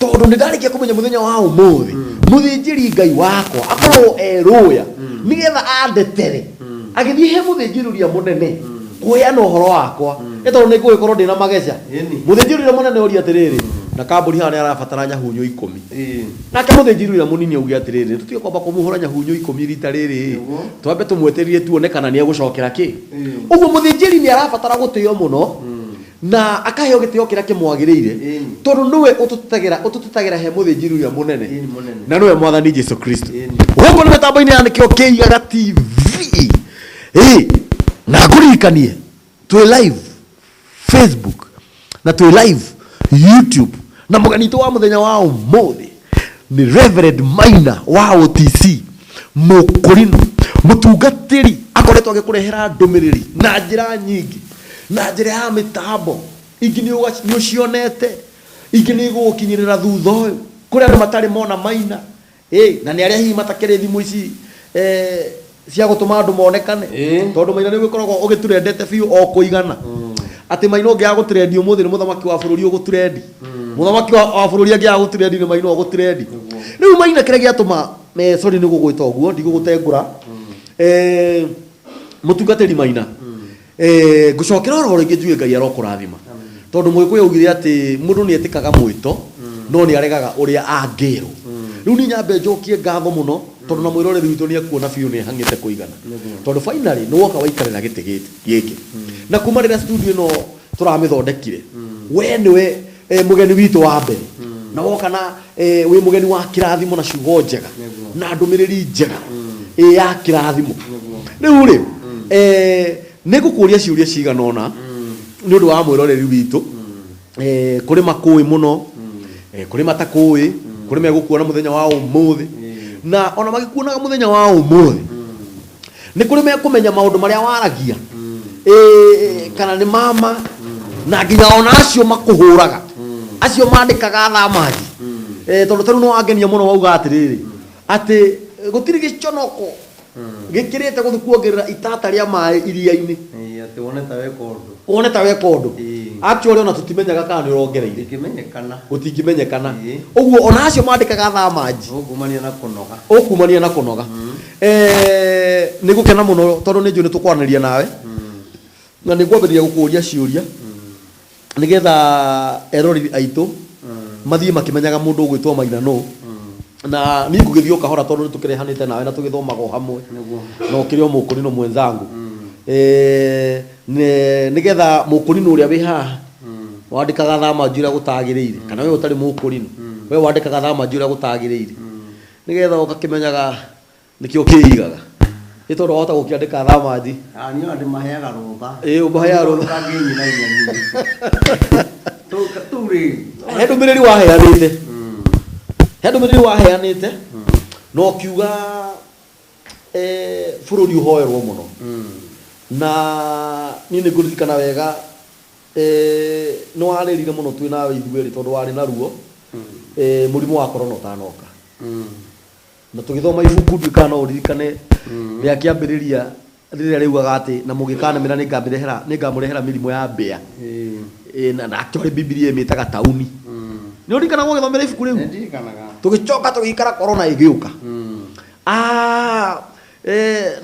tondũ nĩ ndarĩkia kũmenya mũthenya wa ũmũthĩ, mũthĩnjĩri Ngai wakwa akoragwo e rũya, nĩgetha andetere agĩthiĩ he mũthĩnjĩri ũrĩa mũnene kũheana ũhoro wakwa, nĩ tondũ nĩ ngũgĩkorwo ndĩna mageca. Mũthĩnjĩri ũrĩa mũnene oria atĩrĩrĩ, na kambũri haha nĩ arabatara nyahunyo 10. Nake mũthĩnjĩri ũrĩa mũnini auge atĩrĩrĩ, tũtige kwamba kũmũhũra nyahunyo 10 rita rĩrĩ, twambe tũmwetererie tuone kana nĩ egũcokera kĩ. Ũguo mũthĩnjĩri nĩ arabatara gũtĩo mũno, na akaheo gĩtĩo kĩrĩa kĩmwagĩrĩire, tondũ nĩwe ũtũtetagĩra he mũthĩnjĩri ũrĩa mũnene, na nĩwe Mwathani Jesu Kristo. Gũkũ nĩ mĩtambo-inĩ ya Nĩkĩo Kĩigaga TV. Na ngũririkanie twĩ live Facebook na twĩ live YouTube, na mũgeni witũ wa mũthenya wa ũmũthĩ nĩ Reverend Maina wa OTC Mũkũrinũ, mũtungatĩri akoretwo agĩkũrehera ndũmĩrĩri na njĩra nyingĩ, na njĩra ya mĩtambo ingĩ nĩ ũcionete, ingĩ nĩ igũgũkinyĩrĩra thutha ũyũ. Kũrĩ andũ matarĩ mona Maina, na nĩ arĩa hihi matakĩrĩ thimũ ici cia gũtũma andũ monekane, tondũ Maina nĩ ũgĩkoragwo ũgĩturendete biũ o kũigana. Atĩ Maina ũngĩaga gũtrendi ũmũthĩ nĩ mũthamaki wa bũrũri ũgũtrendi. Mũthamaki wa bũrũri angĩaga gũtrendi nĩ Maina ũgũtrendi. Rĩu Maina kĩrĩa gĩatũma sorry nĩ gũgwĩta ũguo ndigũgũtengũra. Mũtungatĩri Maina. Ngũcokera oro rĩngĩ njuge Ngai arokũrathima. Tondũ Mũgĩkũyũ augire atĩ mũndũ nĩ etĩkaga mwĩto no nĩ aregaga ũrĩa angĩrwo. Rĩu niĩ nyambe njokie ngatho mũno tondũ na mwĩroreri witũ nĩ ekuona biũ nĩ hang'ĩte kũigana. Tondũ finally nĩ woka waikarĩra gĩtĩ gĩkĩ. Na kuma rĩrĩa studio ĩno tũramĩthondekire, we nĩwe mũgeni witũ wa mbere. Na woka na wĩ mũgeni wa kĩrathimo na ciugo njega na ndũmĩrĩri njega ya kĩrathimo. Rĩu rĩ, nĩ ngũkũria ciũria cigana ũna nĩ ũndũ wa mwĩroreri witũ. Kũrĩ makũĩ mũno, kũrĩ matakũĩ, kũrĩ megũkuona mũthenya wa ũmũthĩ, na ona magĩkuonaga mũthenya wa ũmũthĩ nĩ kũrĩ mekũmenya maũndũ marĩa waragia kana nĩ mama, na nginya ona acio makũhũraga, acio mandĩkaga thamaji. Tondũ tarĩu nĩ wangenia mũno wauga atĩrĩrĩ, atĩ gũtirĩ gĩconoko gĩkĩrĩte gũthiĩ kuongerera itata rĩa maĩ iria-inĩ. Atĩ wone ta weka ũndũ. Wone ta weka ũndũ. Actually ona tũtimenyaga kana nĩ ũrongereire. Gũtingĩmenyekana. Gũtingĩmenyekana. Ũguo ona acio mandĩkaga thamaji. Ũkumania na kũnoga. Ũkumania na kũnoga. Nĩ ngũkena mũno tondũ nĩ njũĩ nĩ tũkwaranĩria nawe. Na nĩ ngwambĩrĩria gũkũria ciũria nĩgetha eroreri aitũ mathiĩ makĩmenyaga mũndũ ũgwĩtwo Maina nũ. Na niĩ ngũgĩthiĩ o kahora tondũ nĩ tũkĩrehanĩte nawe na tũgĩthomaga o hamwe. Na ũkĩrĩ o mũkũrinũ mwenzangu. Nĩgetha mũkũrinũ ũrĩa wĩ haha wandĩkaga thama njũ ũrĩa gũtagĩrĩire, kana we ũtarĩ mũkũrinũ, we wandĩkaga thama njũ ũrĩa gũtagĩrĩire, nĩgetha ũgakĩmenyaga nĩkĩo kĩigaga. Nĩ tondũ wahota gũkĩandĩka thamaji. Niĩ ona ndĩmaheaga rũtha. Ĩĩ, ũmaheaga rũtha. Ũkangĩnyinaina niĩ. Tũu rĩ. He ndũmĩrĩri waheanĩte. He ndũmĩrĩri waheanĩte na ũkiuga bũrũri ũhoerwo mũno. Na niĩ nĩ ngũririkana wega nĩ warĩrire mũno twĩ nawe ithuerĩ tondũ warĩ na ruo mũrimũ wa corona ũtanoka. Na tũgĩthoma ibuku ndiũĩ kana no ũririkane rĩa kĩambĩrĩria rĩrĩa rĩugaga atĩ na mũngĩkanemera nĩngamũrehera mĩrimũ ya mbĩa. Na actually Bibilia ĩmĩtaga tauni. Nĩ ũririkanaga ũgĩthomera ibuku rĩu? Nĩndirikanaga. Tũgĩcoka tũgĩikara corona ĩgĩũka.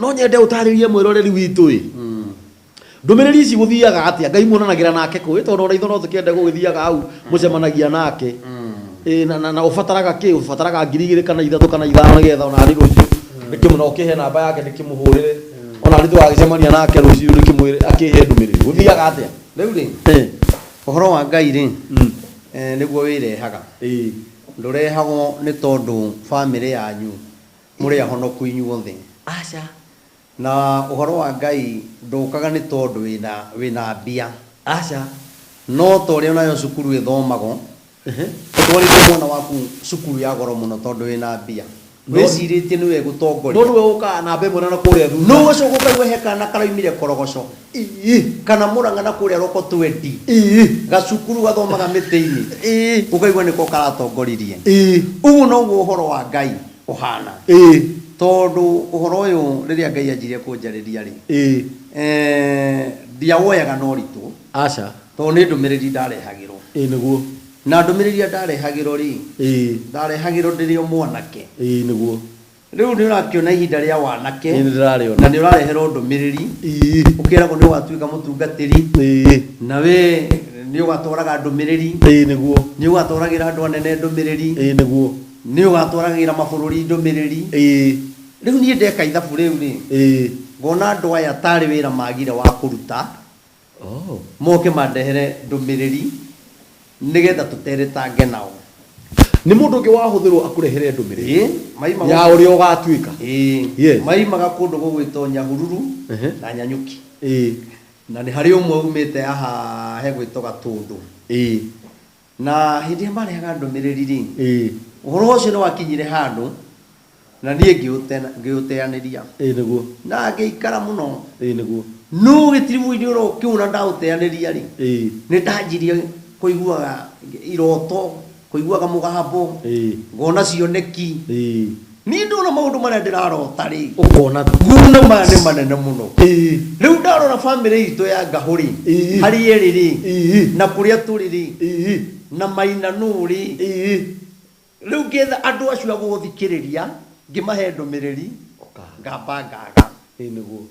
No nyende ũtarĩrie mwĩroreri witũ ĩ. Ndũmĩrĩri ici gũthiaga atĩa? Ngai muonanagĩra nake kũ? Tondũ ona ithuĩ no tũkĩende gũgĩthiaga hau mũcemanagia nake. Na ũbataraga kĩ? Ũbataraga ngiri igĩrĩ kana ithatũ kana ithano nĩgetha ona niĩ rũciũ ndĩkĩmũ-, na ũkĩhe namba yake ndĩkĩmũhũrĩre. Ona niĩ tũgagĩcemania nake rũciũ ndĩkĩmwĩre akĩhe ndũmĩrĩri. Gũthiaga atĩa? Rĩu rĩ, ũhoro wa Ngai rĩ, nĩguo wĩrehaga. Ndũrehagwo nĩ tondũ bamĩrĩ yanyu mũrĩ ahonoku inyuothe. Aca. Na ũhoro wa Ngai ndũkaga nĩ tondũ wĩna mbia. Aca. No ta ũrĩa onayo cukuru ĩthomagwo, ũtwarĩte mwana waku cukuru ya goro mũno tondũ wĩna mbia. Wĩcirĩtie nĩwe gũtongoria. No nĩwe ũkaga namba ĩmwe na kũrĩa thutha. Nĩwe ũcoka ũkaigua he kana karaumire korogoco. Kana Mũrang'a na kũrĩa roko twendi. Gacukuru gathomaga mĩtĩ-inĩ. Ũkaigua nĩko karatongoririe. Ũguo noguo ũhoro wa Ngai ũhana. Tondũ ũhoro ũyũ rĩrĩa Ngai anjirie kũnjarĩria rĩ, ndiawoyaga na ũritũ. Aca. Tondũ nĩ ndũmĩrĩri ndarehagĩrwo. Nĩguo. Na ndũmĩrĩri ĩrĩa ndarehagĩrwo rĩ, ndarehagĩrwo ndĩrĩ o mwanake. Nĩguo. Rĩu nĩ ũrakĩona ihinda rĩa wanake. Nĩ ndĩrarĩona. Na nĩ ũrareherwo ndũmĩrĩri. Ũkĩragwo nĩ ũgatuĩka mũtungatĩri. Na we nĩ ũgatwaraga ndũmĩrĩri. Nĩguo. Nĩ ũgatwaragĩra andũ anene ndũmĩrĩri. Nĩguo. Nĩ ũgatwaragĩra mabũrũri ndũmĩrĩri. Rĩu niĩ ndeka ithabu rĩu rĩ, ngona andũ aya tarĩ wĩra magire wa kũruta. Moke mandehere ndũmĩrĩri nĩgetha tũteretange nao. Nĩ mũndũ ũngĩ wahũthĩrwo akũrehere ndũmĩrĩri ya ũrĩa ũgatuĩka. Maimaga kũndũ gũgwĩtwo Nyahururu na Nyanyuki. Na nĩ harĩ ũmwe umĩte haha hegwĩtwo Gatũndũ. Na hĩndĩ ĩrĩa marehaga ndũmĩrĩri rĩ, ũhoro ũcio nĩ wakinyire handũ na niĩ ngĩũteanĩria. Nĩguo. Na ngĩikara mũno. Nĩguo. No gĩtiribũ-inĩ oro kĩu na ndaũteanĩria rĩ, nĩ ndanjirie kũiguaga iroto, kũiguaga mũgambo, ngona cioneki. Niĩ ndona maũndũ marĩa ndĩrarota rĩ, Ũkona nguona maya nĩ manene mũno. Ĩĩ. Rĩu ndarora bamĩrĩ itũ ya ngahũ rĩ, Ĩĩ. harĩa ĩrĩ rĩ, Ĩĩ. na kũrĩa tũrĩ rĩ, Ĩĩ. na maina nũ rĩ, Ĩĩ. rĩu ngĩetha andũ acio a gũthikĩrĩria, ngĩmahe ndũmĩrĩri, Ũkaga. ngamba ngaga. Ĩĩ nĩguo.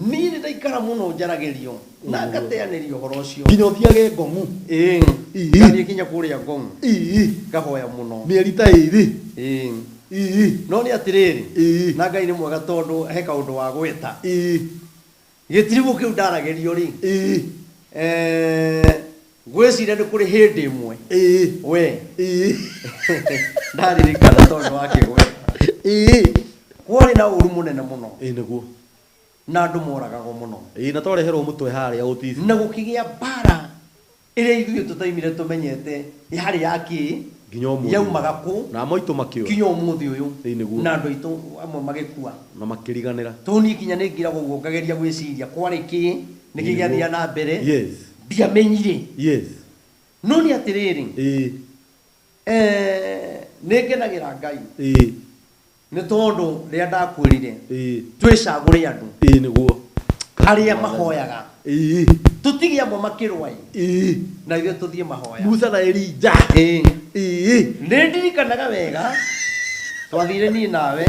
Niĩ nĩ ndaikara mũno njaragĩrio na ngateanĩria ũhoro ũcio. Nginya ũthiage ngong'u. Ĩĩ. Ĩĩ. Ngathiĩ nginya kũrĩa ngong'u Ĩĩ. ngahoya mũno. Mĩeri ta ĩrĩ. Ĩĩ. Ĩĩ. No nĩ atĩrĩrĩ, Ĩĩ. na Ngai nĩ mwega tondũ he kaũndũ wa gwĩta. Ĩĩ. Gĩtiribũ kĩu ndaragĩrio rĩ, Ĩĩ. Ngwĩciria nĩ kũrĩ hĩndĩ ĩmwe Ĩĩ. we Ĩĩ. ndaririkana tondũ wa kĩgweta. Ĩĩ. Kwarĩ na ũru mũnene mũno Ĩĩ nĩguo. na andũ moragagwo mũno. Ĩĩ na twareherwo mũtwe harĩa OTC. Na gũkĩgĩa mbara ĩrĩa ithuĩ tũtaimire tũmenyete yarĩ ya kĩ, Nginya ũmũthĩ. yaumaga kũ Na moitũ makĩũra. nginya ũmũthĩ ũyũ. Ĩĩ nĩguo. Na andũ aitũ amwe magĩkua. Na makĩriganĩra. Tondũ niĩ nginya nĩ ngiragwo ũguo ngageria gwĩciria kwarĩ kĩ, nĩkĩ Ĩĩ nĩguo. gĩathia na mbere. Yes. Ndiamenyire. Yes. No nĩ atĩrĩrĩ, Ĩĩ. nĩ ngenagĩra Ngai Ĩĩ. nĩ tondũ rĩrĩa ndakwĩrire Ĩĩ. twĩcagũre andũ Ĩĩ nĩguo. arĩa mahoyaga. Ĩĩ. Tũtige amwe makĩrũa ĩ, Ĩĩ. na ithuĩ tũthiĩ mahoya. Musa na Elija. Ĩĩ. Ĩĩ. Nĩ ndirikanaga wega twathire niĩ nawe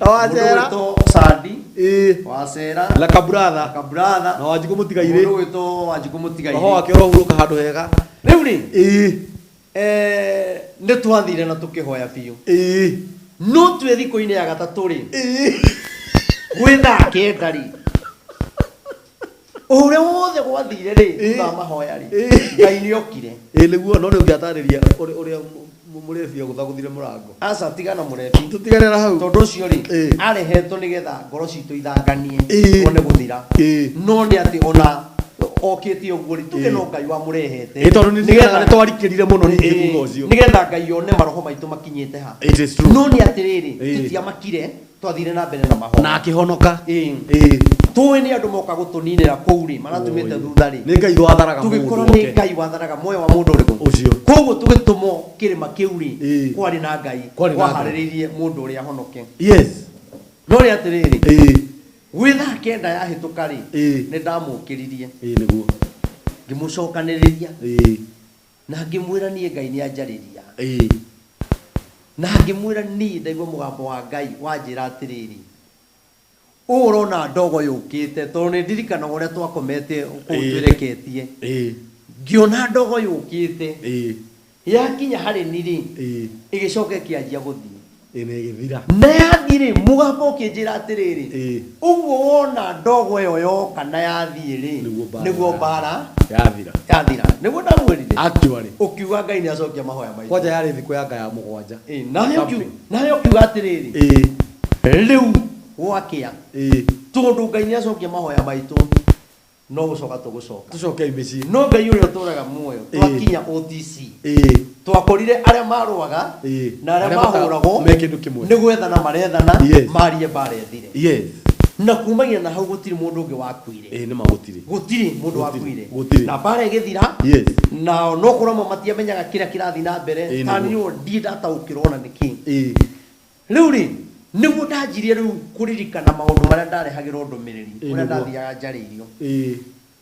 Na Wacera. mũndũ ũgwĩtwo Sandi Ĩĩ. Wacera Na Kabratha. Kabratha Na Wanjikũ Mũtigairĩ. mũndũ ũgwĩtwo Wanjikũ Mũtigairĩ. Roho wake ũrohurũka handũ hega. Rĩu rĩ, Ĩĩ. nĩ twathire na tũkĩhoya biũ. Ĩĩ. No twĩ thikũ-inĩ ya gatatũ rĩ, Ĩĩ. gwĩ thaa kenda rĩ, ũrĩa wothe gwathire rĩ, Ĩĩ. thutha wa mahoya rĩ, Ĩĩ. Ngai nĩ okire. Ĩĩ nĩguo, no nĩ ũngĩatarĩria ũrĩa mũrebi agũthagũthire mũrango. Aca, tigana mũrebi. Tũtigane na hau. Tondũ ũcio rĩ, Ĩĩ. arehetwo nĩgetha ngoro citũ ithanganie, Ĩĩ. one gũthira. Ĩĩ. No nĩ atĩ ona okĩte ũguo rĩ, tuge Ĩĩ. no Ngai wamũrehete. Ĩĩ tondũ nĩ Nĩgetha- nĩ twarikĩrire mũno ningĩ Ĩĩ. thutha ũcio. Nĩgetha Ngai one maroho maitũ makinyĩte ha. It is true. No nĩ atĩrĩrĩ, Ĩĩ. tũtiamakire, twathire na mbere na mahoya. Na akĩhonoka. Ĩĩ. Ĩĩ. Tũĩ nĩ andũ moka gũtũninĩra kũu rĩ, maratũmĩte Oi. thutha rĩ. Nĩ Ngai watharaga mũndũ Tũgĩkora nĩ oke. Ngai watharaga muoyo wa mũndũ ũrĩkũ? Ũcio. Koguo tũgĩtũmwo kĩrĩma kĩu rĩ, Ĩĩ. kwarĩ na Ngai Kwarĩ na Ngai. waharĩrĩirie mũndũ ũrĩa ahonoke. Yes. No nĩ atĩrĩrĩ, Ĩĩ. gwĩ thaa kenda yahĩtũka rĩ, Ĩĩ. nĩ ndamũkĩririe. Ĩĩ nĩguo. Ngĩmũcokanĩrĩria. Ĩĩ. Na ngĩmwĩra niĩ Ngai nĩ anjarĩria. Ĩĩ. Na ngĩmwĩra niĩ ndaigua mũgambo wa Ngai wanjĩra atĩrĩrĩ, ũũ ũrona ndogo yũkĩte, tondũ nĩ ndirikanaga ũrĩa twakomete kũu Ĩĩ. twĩreketie. Ĩĩ. Ngĩona ndogo yũkĩte, Ĩĩ. yakinya harĩ niĩ rĩ, Ĩĩ. ĩgĩcoka ĩkĩanjia gũthiĩ. Ĩĩ na ĩgĩthira. Na yathiĩ rĩ, mũgambo ũkĩnjĩra atĩrĩrĩ, Ĩĩ. ũguo wona ndogo ĩyo yoka na yathiĩ rĩ, Nĩguo mbara nĩguo mbara yathira. yathira. Nĩguo ndamwĩrire. Actually. Ũkiuga Ngai nĩ acokia mahoya maitũ. Kwanja yarĩ thikũ ya Ngai ya mũgwanja. Ĩĩ, nawe Something. nawe ũkiuga atĩrĩrĩ, Ĩĩ. rĩu gwakĩa, Ĩĩ. tondũ Ngai nĩ acokia mahoya maitũ, no gũcoka tũgũcoka. Tũcoke mĩciĩ. No Ngai ũrĩa ũtũraga muoyo, Ĩĩ. twakinya OTC. Ĩĩ. Twakorire arĩa marũaga Ĩĩ. na arĩa Arĩa mahũragwo me kĩndũ kĩmwe. nĩ gwethana marethana, Yes. marie mbara ĩthire. Yes. Na kumagia na hau gũtirĩ mũndũ ũngĩ wakuire. Ĩĩ nĩ ma gũtirĩ. Gũtirĩ mũndũ Gũtirĩ. wakuire. Gũtirĩ. Na mbara ĩgĩthira. Yes. Na no korwo amwe matiamenyaga kĩrĩa kĩrathiĩ na mbere, Ĩĩ, ta nĩguo. niĩ ndirĩ ndataũkĩrwo ona nĩkĩ. Ĩĩ. Rĩu rĩ, nĩguo ndanjirie rĩu kũririkana maũndũ marĩa ndarehagĩrwo ndũmĩrĩri, Ĩĩ, ũrĩa nĩguo. ndathiaga njarĩirio. Ĩĩ.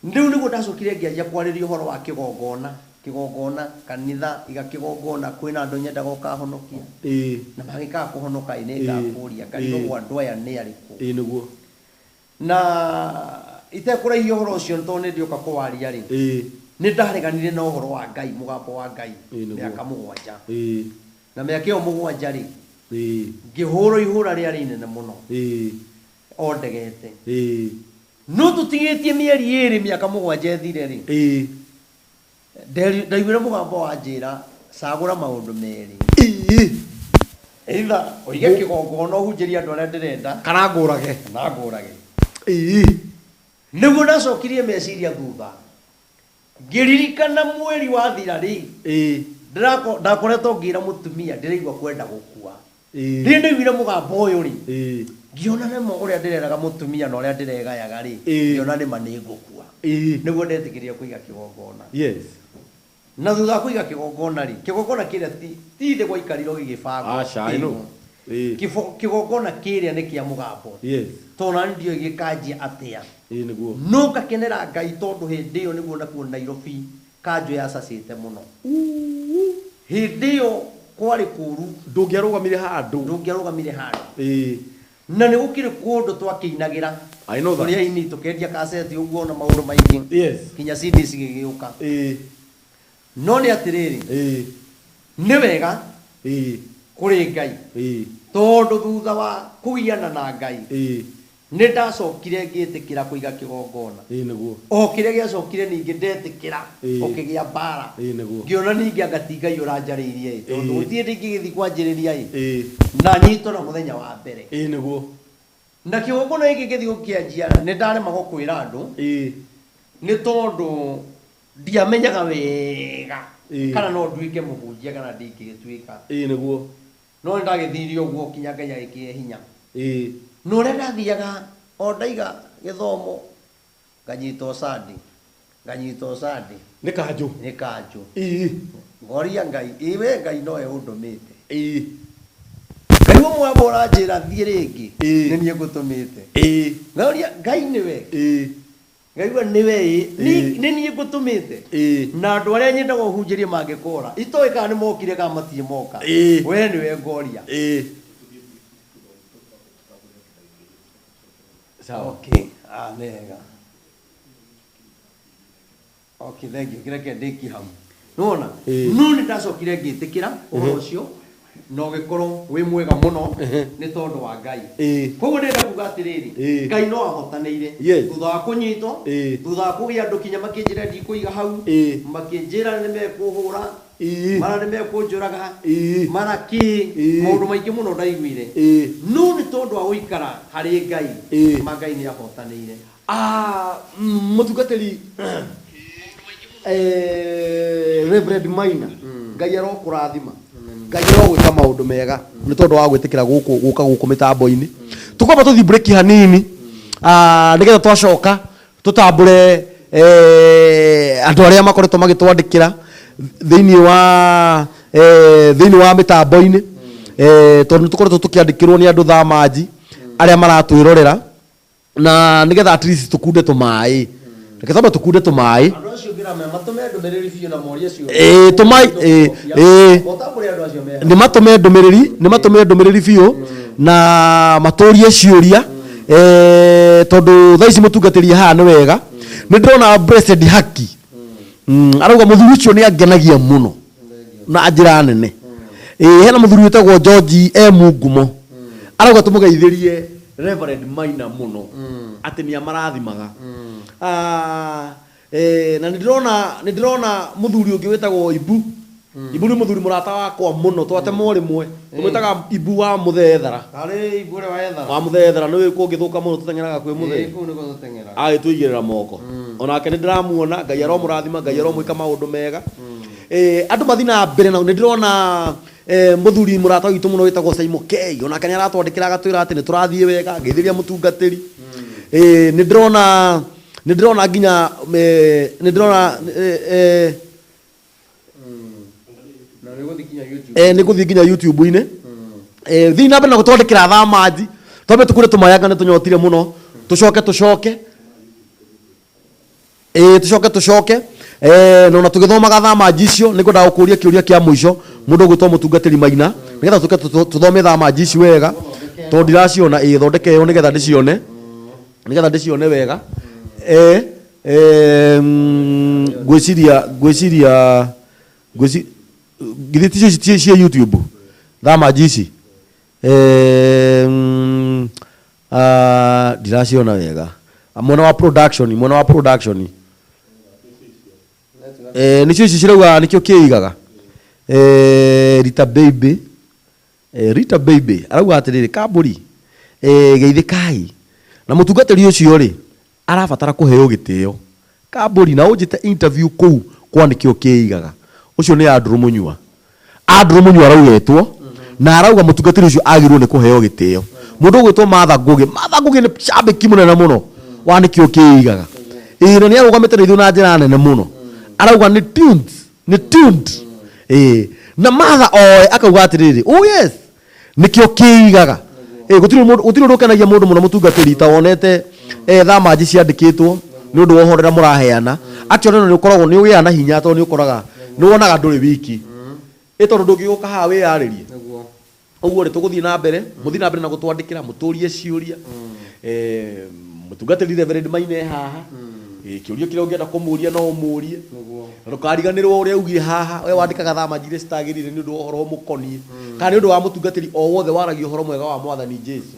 Rĩu nĩguo ndacokire ngĩanjia kwarĩria ũhoro wa kĩgongona, kĩgongona, kanitha, iga kĩgongona, kwĩna andũ nyendaga ũkahonokia. Ĩĩ. Na magĩkaga kũhonoka ĩ, nĩ Ĩĩ. ngakũria, ngarigwo Ĩĩ. andũ aya nĩ arĩkũ. Ĩĩ nĩguo. Na itekũraihia ũhoro ũcio tondũ nĩ ndĩũka kũwaria rĩ, Ĩĩ. nĩ ndareganire na ũhoro wa Ngai, mũgambo wa Ngai, Ĩĩ, nĩguo. mĩaka mũgwanja. Ĩĩ. Na mĩaka ĩyo mũgwanja rĩ, Ĩĩ. ngĩhũrwo ihũra rĩarĩ inene mũno. Ĩĩ. O ndegete. Ĩĩ. No tũtigĩtie mĩeri ĩrĩ mĩaka mũgwanja ĩthire rĩ, Ĩĩ. Ndaiguire mũgambo wa njĩra, cagũra maũndũ merĩ. Ĩĩ. Either ũige kĩgongona ũhunjĩrie andũ arĩa ndĩrenda, Kana ngũrage. kana ngũrage. Ĩĩ. Nĩguo ndacokirie meciria thutha. Ngĩririkana mweri wathira rĩ, Ĩĩ. Ndakoretwo ngĩra mũtumia ndĩraigua kwenda gũkua. Ĩĩ. Rĩrĩa ndaiguire mũgambo ũyũ rĩ, Ĩĩ. ngĩona nĩma ũrĩa ndĩreraga mũtumia na ũrĩa ndĩregayaga rĩ, Ĩĩ. ngĩona nĩma nĩ ngũkua. Ĩĩ. Nĩguo ndetĩkĩrire kũiga kĩgongona. Yes. Na thutha wa kũiga kĩgongona rĩ, kĩgongona kĩrĩa ti thĩ gwaikarire gĩgĩbangwo. Aca, I know. Kĩgongona kĩrĩa nĩ kĩa mũgambo. Tondũ nani ndiũĩ gĩkanjia atĩa. Ĩĩ nĩguo. No ngakenera Ngai tondũ hĩndĩ ĩyo nĩguo nakuo Nairobi kanjũ yacacĩte mũno. Hĩndĩ ĩyo kwarĩ kũru. Ndũngĩarũgamire handũ. Ndũngĩarũgamire handũ. Na nĩ gũkĩrĩ kũndũ twakĩinagĩra. I know that. Tũrĩ aini tũkendia kaseti ũguo na maũndũ maingĩ. Kinya CD cigĩgĩũka. No nĩ atĩrĩrĩ, nĩ wega kũrĩ Ngai. Tondũ thutha wa kũgiana na Ngai, nĩ ndacokire ngĩtĩkĩra kũiga kĩgongona. Ĩĩ nĩguo. O kĩrĩa gĩacokire ningĩ ndetĩkĩra, ũkĩgĩa mbara. Ĩĩ nĩguo. Ngĩona ningĩ anga ti Ngai ũranjarĩirie ĩ, tondũ gũtirĩ hĩndĩ ingĩgĩthiĩ kwanjĩrĩria ĩ. Na nyitwo na mũthenya wa mbere. Ĩĩ nĩguo. Na kĩgongona gĩkĩ ngĩthiĩ gũkĩanjia nĩ ndaremagwo kwĩra andũ. Nĩ tondũ ndiamenyaga wega kana no nduĩke mũhunjia kana ndingĩgĩtuĩka. Ĩĩ nĩguo. No nĩ ndagĩthire ũguo kinya Ngai agĩkĩhe hinya. Na ũrĩa ndathiaga o ndaiga gĩthomo nganyita ũcandi, nganyita ũcandi. Nĩ kanjũ. Nĩ kanjũ. Ngoria Ngai, ĩ we Ngai nowe ũndũmĩte. Ngai ũmwe wamba ũranjĩra thiĩ rĩngĩ, nĩ niĩ ngũtũmĩte. Ngoria Ngai nĩwe. Ngaigua nĩwe ĩ, nĩ niĩ ngũtũmĩte. Na andũ arĩa nyendaga ũhunjĩrie mangĩkora, itoĩ kana nĩ mokire kana matirĩ moka. We nĩwe ngoria. Sawa. Okay. Ah, nega. Okay, thank you. Kĩreke ndĩkie hau. Nĩwona? No nĩ ndacokire ngĩtĩkĩra ũhoro ũcio na ũgĩkorwo wĩ mwega mũno nĩ tondũ wa Ngai. Koguo ndĩrenda kuga atĩrĩrĩ, Ngai no ahotanĩire. Thutha wa kũnyitwo, thutha wa kũgĩa andũ kinya makĩnjĩra ndikũiga hau, makĩnjĩra nĩ mekũhũra, mara nĩ mekũnjũraga, mara kĩ, maũndũ maingĩ mũno ndaiguire. No nĩ tondũ wa gũikara harĩ Ngai, ma Ngai nĩ ahotanĩire. Mũtungatĩri, Reverend Maina, Ngai arokũrathima. Ngai arogwĩka maũndũ mega nĩ tondũ wa gwĩtĩkĩra gũkũ gũka gũkũ mĩtambo-inĩ. Tũkwamba tũthiĩ break hanini, nĩgetha twacoka tũtambũre andũ arĩa makoretwo magĩtwandĩkĩra thĩinĩ wa thĩinĩ wa mĩtambo-inĩ, tondũ nĩ tũkoretwo tũkĩandĩkĩrwo nĩ andũ thamanji arĩa maratwĩrorera. Na nĩgetha at least tũkunde tũmaĩ. Reke twambe tũkunde tũmaĩ. Andũ acio ngĩramenya matũme ndũmĩrĩri biũ na morie ciũria. Tũmaĩ, Mũtambũre andũ acio me Nĩ matũme ndũmĩrĩri, nĩ matũme ndũmĩrĩri biũ na matũrie ciũria. Tondũ thaa ici mũtungatĩri haha nĩ wega. Nĩ ndĩrona Blessed Haki. Arauga mũthuri ũcio nĩ angenagia mũno na njĩra nene. Hena mũthuri wĩtagwo George M Ngumo. Arauga tũmũgeithĩrie Reverend Maina mũno atĩ nĩ amarathimaga. Na nĩ ndĩrona mũthuri ũngĩ wĩtagwo Ibu. Ibu nĩ mũthuri mũrata wakwa mũno, twatemwo rĩmwe. Tũmwĩtaga Ibu wa Mũthethara. Arĩ Ibu ũrĩa wa Ethara. Wa Mũthethara, nĩ kũngĩthũka mũno tũteng'eraga kwĩ Mũthee. Kũu nĩkuo tũteng'eraga. Agĩtũigĩrĩra moko. Onake nĩ ndĩramuona, Ngai aromũrathima, Ngai aromwĩka maũndũ mega. Andũ mathiĩ na mbere na nĩ ndĩrona mũthuri mũrata witũ mũno wĩtagwo Simon K. Onake nĩ aratwandĩkĩra agatwĩra atĩ nĩ tũrathiĩ wega, ngeithĩria mũtungatĩri. Nĩ ndĩrona, nĩ ndĩrona nginya, nĩ ndĩrona, Na nĩ gũthiĩ nginya YouTube. Nĩ gũthiĩ nginya YouTube-inĩ. Thiĩ na mbere na gũtwandĩkĩra thamanji. Twambe tũkure tũmayanga nĩ tũnyotire mũno. Tũcoke, tũcoke. Tũcoke, tũcoke. Na ona tũgĩthomaga thamanji icio, nĩ ngwendaga gũkũria kĩũria kĩa mũico, mũndũ ũgwĩtwo mũtungatĩri Maina, nĩgetha tũke tũthome thamanji ici wega, tondũ ndiraciona. Thondeke ĩyo nĩgetha ndĩcione. Nĩgetha ndĩcione wega. Ngwĩciria, ngwĩciria, ngwĩci-, githĩ ticio ici cia YouTube? Thamanji ici. Ndiraciona wega. Mwena wa production, mwena wa production. Nĩcio ici cirauga nĩkĩo kĩigaga. Rita Baby. Rita Baby arauga atĩrĩrĩ, Kambũri, geithĩkai. Na mũtungatĩri ũcio rĩ, arabatara kũheo gĩtĩo. Kambũri, na ũnjĩte interview kũu kwa nĩkĩo kĩigaga. Ũcio nĩ Andrew Mũnyua. Andrew Mũnyua araugetwo, na arauga mũtungatĩri ũcio agĩrĩirwo nĩ kũheo gĩtĩo. Mũndũ ũgwĩtwo Martha Ngũgĩ. Martha Ngũgĩ nĩ cambĩki mũnene mũno wa nĩkĩo kĩigaga. Na nĩ arũgamĩte na ithuĩ na njĩra nene mũno. Arauga nĩ tuned, nĩ tuned. Na Martha oe akauga atĩrĩrĩ, oh yes, Nĩkĩo kĩigaga. Gũtirĩ mũndũ, gũtirĩ ũndũ ũkenagia mũndũ mũno mũtungatĩri ta wonete thamanji ciandĩkĩtwo nĩ ũndũ wa ũhoro ũrĩa mũraheana. Actually ona nĩ ũkoragwo nĩ ũgĩaga na hinya tondũ nĩ ũkoraga nĩ wonaga ndũrĩ wiki. Tondũ ndũngĩgĩũka haha wĩyarĩrie. Ũguo rĩ, tũgũthiĩ na mbere, mũthiĩ na mbere na gũtwandĩkĩra, mũtũrie ciũria. Mũtungatĩri Reverend Maina e haha. Kĩũria kĩrĩa ũngĩenda kũmũria no ũmũrie. Na ndũkariganĩrwo ũrĩa augire haha, we wandĩkaga thamanji iria citagĩrĩire nĩ ũndũ wa ũhoro ũmũkoniĩ, kana nĩ ũndũ wa mũtungatĩri o wothe waragia ũhoro mwega wa Mwathani Jesu,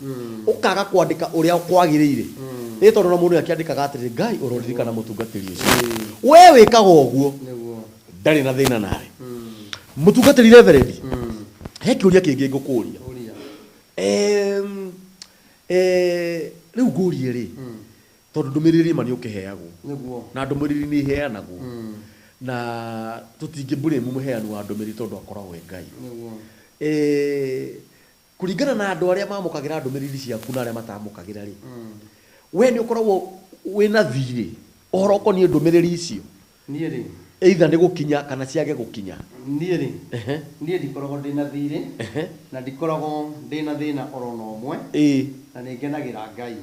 ũkaga kwandĩka ũrĩa kwagĩrĩire. Ĩ tondũ ona mũndũ nĩakĩandĩkaga atĩrĩrĩ, Ngai ũroririkana mũtungatĩri ũcio. We wĩkaga ũguo, ndarĩ na thĩna nawe. Mũtungatĩri Reverend, he kĩũria kĩngĩ ngũkũria. Rĩu ngũrie rĩ, tondũ ndũmĩrĩri ma nĩ ũkĩheagwo. Na ndũmĩrĩri nĩ iheanagwo. Na tũtingĩ blame mũheani wa ndũmĩrĩri tondũ akoragwo e Ngai. Kũringana na andũ arĩa mamũkagĩra ndũmĩrĩri ciaku na arĩa matamũkagĩra rĩ, we nĩ ũkoragwo wĩna thirĩ ũhoro ũkoniĩ ndũmĩrĩri icio? Niĩ rĩ. Either nĩ gũkinya kana ciage gũkinya. Niĩ rĩ, niĩ ndikoragwo ndĩ na thirĩ, na ndikoragwo ndĩ na thĩna oro na ũmwe, na nĩ ngenagĩra Ngai,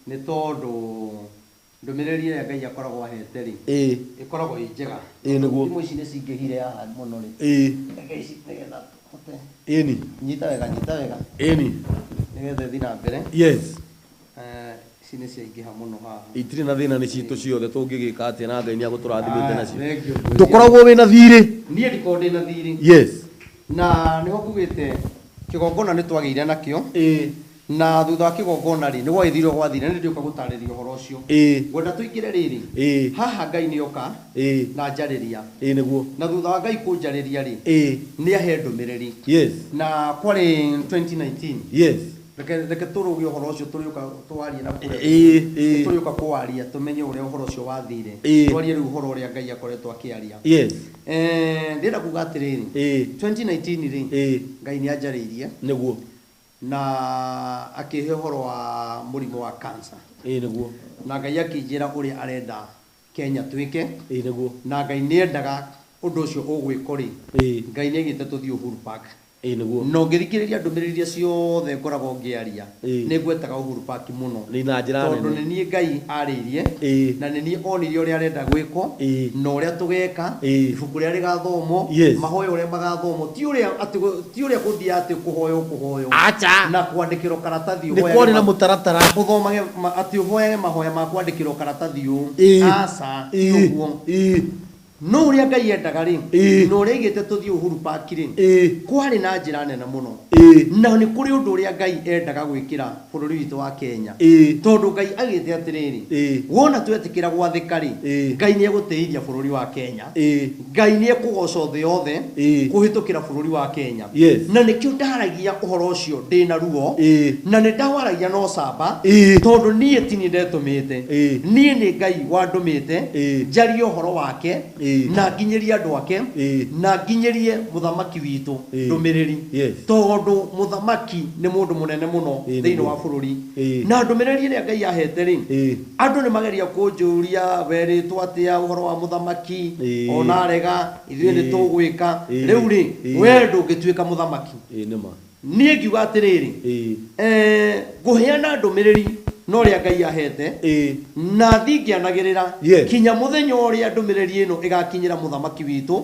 nĩ tondũ ndũmĩrĩri ĩrĩa Ngai akoragwo ahete rĩ, ĩkoragwo ĩ njega. Ĩĩ nĩguo. Thimũ ici nĩ cingĩhire haha mũno rĩ, reke ici nĩgetha tũhote. Nyita wega, nyita wega. Nĩgetha ĩthiĩ na mbere. Ici nĩ ciaingĩha mũno haha. Itirĩ na thĩna nĩ citũ ciothe tũngĩgĩka atĩa na Ngai nĩ agũtũrathimĩte nacio. Thengiũ ngwĩciria. Ndũkoragwo wĩna thirĩ. Niĩ ndikoragwo ndĩ na thirĩ. Na nĩho ngugĩte kĩgongona nĩ twagĩire nakĩo. Na thutha wa kĩgongona rĩ, nĩ gwagĩthire gwathire, nĩ ndĩũka gũtarĩria ũhoro ũcio. Ngwenda tũingĩre rĩrĩ, haha Ngai nĩ oka na njarĩria. Nĩguo. Na thutha wa Ngai kũnjarĩria rĩ, nĩ ahe ndũmĩrĩri. Na kwarĩ 2019. Reke tũrũge ũhoro ũcio tũrĩũka twarie na kũrĩa. Tũrĩũka kũwaria tũmenye ũrĩa ũhoro ũcio wathire. Twarie rĩu ũhoro ũrĩa Ngai akoretwo akĩaria. Ndĩrenda kuga atĩrĩrĩ, 2019 rĩ, Ngai nĩ anjarĩirie. Na akĩhe ũhoro wa mũrimũ wa cancer. Nĩguo. Na Ngai akĩnjĩra ũrĩa arenda Kenya twĩke. Nĩguo. Na Ngai nĩ endaga ũndũ ũcio ũgwĩkwo rĩ, Ngai nĩ aigĩte tũthiĩ Uhuru Park. Nĩguo. Na ũngĩthikĩrĩria ndũmĩrĩri iria ciothe ngoragwo ngĩaria, nĩ ngwetaga Uhuru Park mũno. Nĩ na njĩra nene. Tondũ nĩ niĩ Ngai arĩirie, na nĩ niĩ onirie ũrĩa arenda gwĩkwo, na ũrĩa tũgeka, ibuku rĩrĩa rĩgathomwo, mahoya ũrĩa magathomwo, ti ũrĩa atĩ ti ũrĩa gũthiĩ atĩ kũhoywo kũhoywo. Aca. Na kwandĩkĩrwo karatathi Nĩ kwarĩ na mũtaratara. Ũthomage atĩ ũhoyage mahoya ma kwandĩkĩrwo karatathi ũũ. Aca, ti ũguo. No ũrĩa Ngai endaga rĩ, na ũrĩa aigĩte tũthiĩ Uhuru Park rĩ, kwarĩ na njĩra nene mũno. Na nĩ kũrĩ ũndũ ũrĩa Ngai endaga gwĩkĩra bũrũri witũ wa Kenya. Tondũ Ngai agĩte atĩrĩrĩ, wona twetĩkĩra gwathĩka rĩ, Ngai nĩ egũtĩithia bũrũri wa Kenya. Ngai nĩ ekũgocwo thĩ yothe kũhĩtũkĩra bũrũri wa Kenya. Na nĩkĩo ndaragia ũhoro ũcio ndĩna ruo, na nĩ ndawaragia na ũcamba, tondũ niĩ ti niĩ ndetũmĩte. Niĩ nĩ Ngai wandũmĩte njarie ũhoro wake, na nginyĩrie andũ ake, na nginyĩrie mũthamaki witũ ndũmĩrĩri. Tondũ mũthamaki nĩ mũndũ mũnene mũno thĩinĩ wa bũrũri. Na ndũmĩrĩri ĩrĩa Ngai ahete rĩ, andũ nĩ mageria kũnjũria werĩtwo atĩa ũhoro wa mũthamaki, ona arega ithuĩ nĩ tũgwĩka. Rĩu rĩ, we ndũngĩtuĩka mũthamaki. Nĩ ma. Niĩ ngiuga atĩrĩrĩ, ngũheana ndũmĩrĩri na ũrĩa Ngai ahete, na thiĩ ngĩanagĩrĩra kinya mũthenya ũrĩa ndũmĩrĩri ĩno ĩgakinyĩra mũthamaki witũ,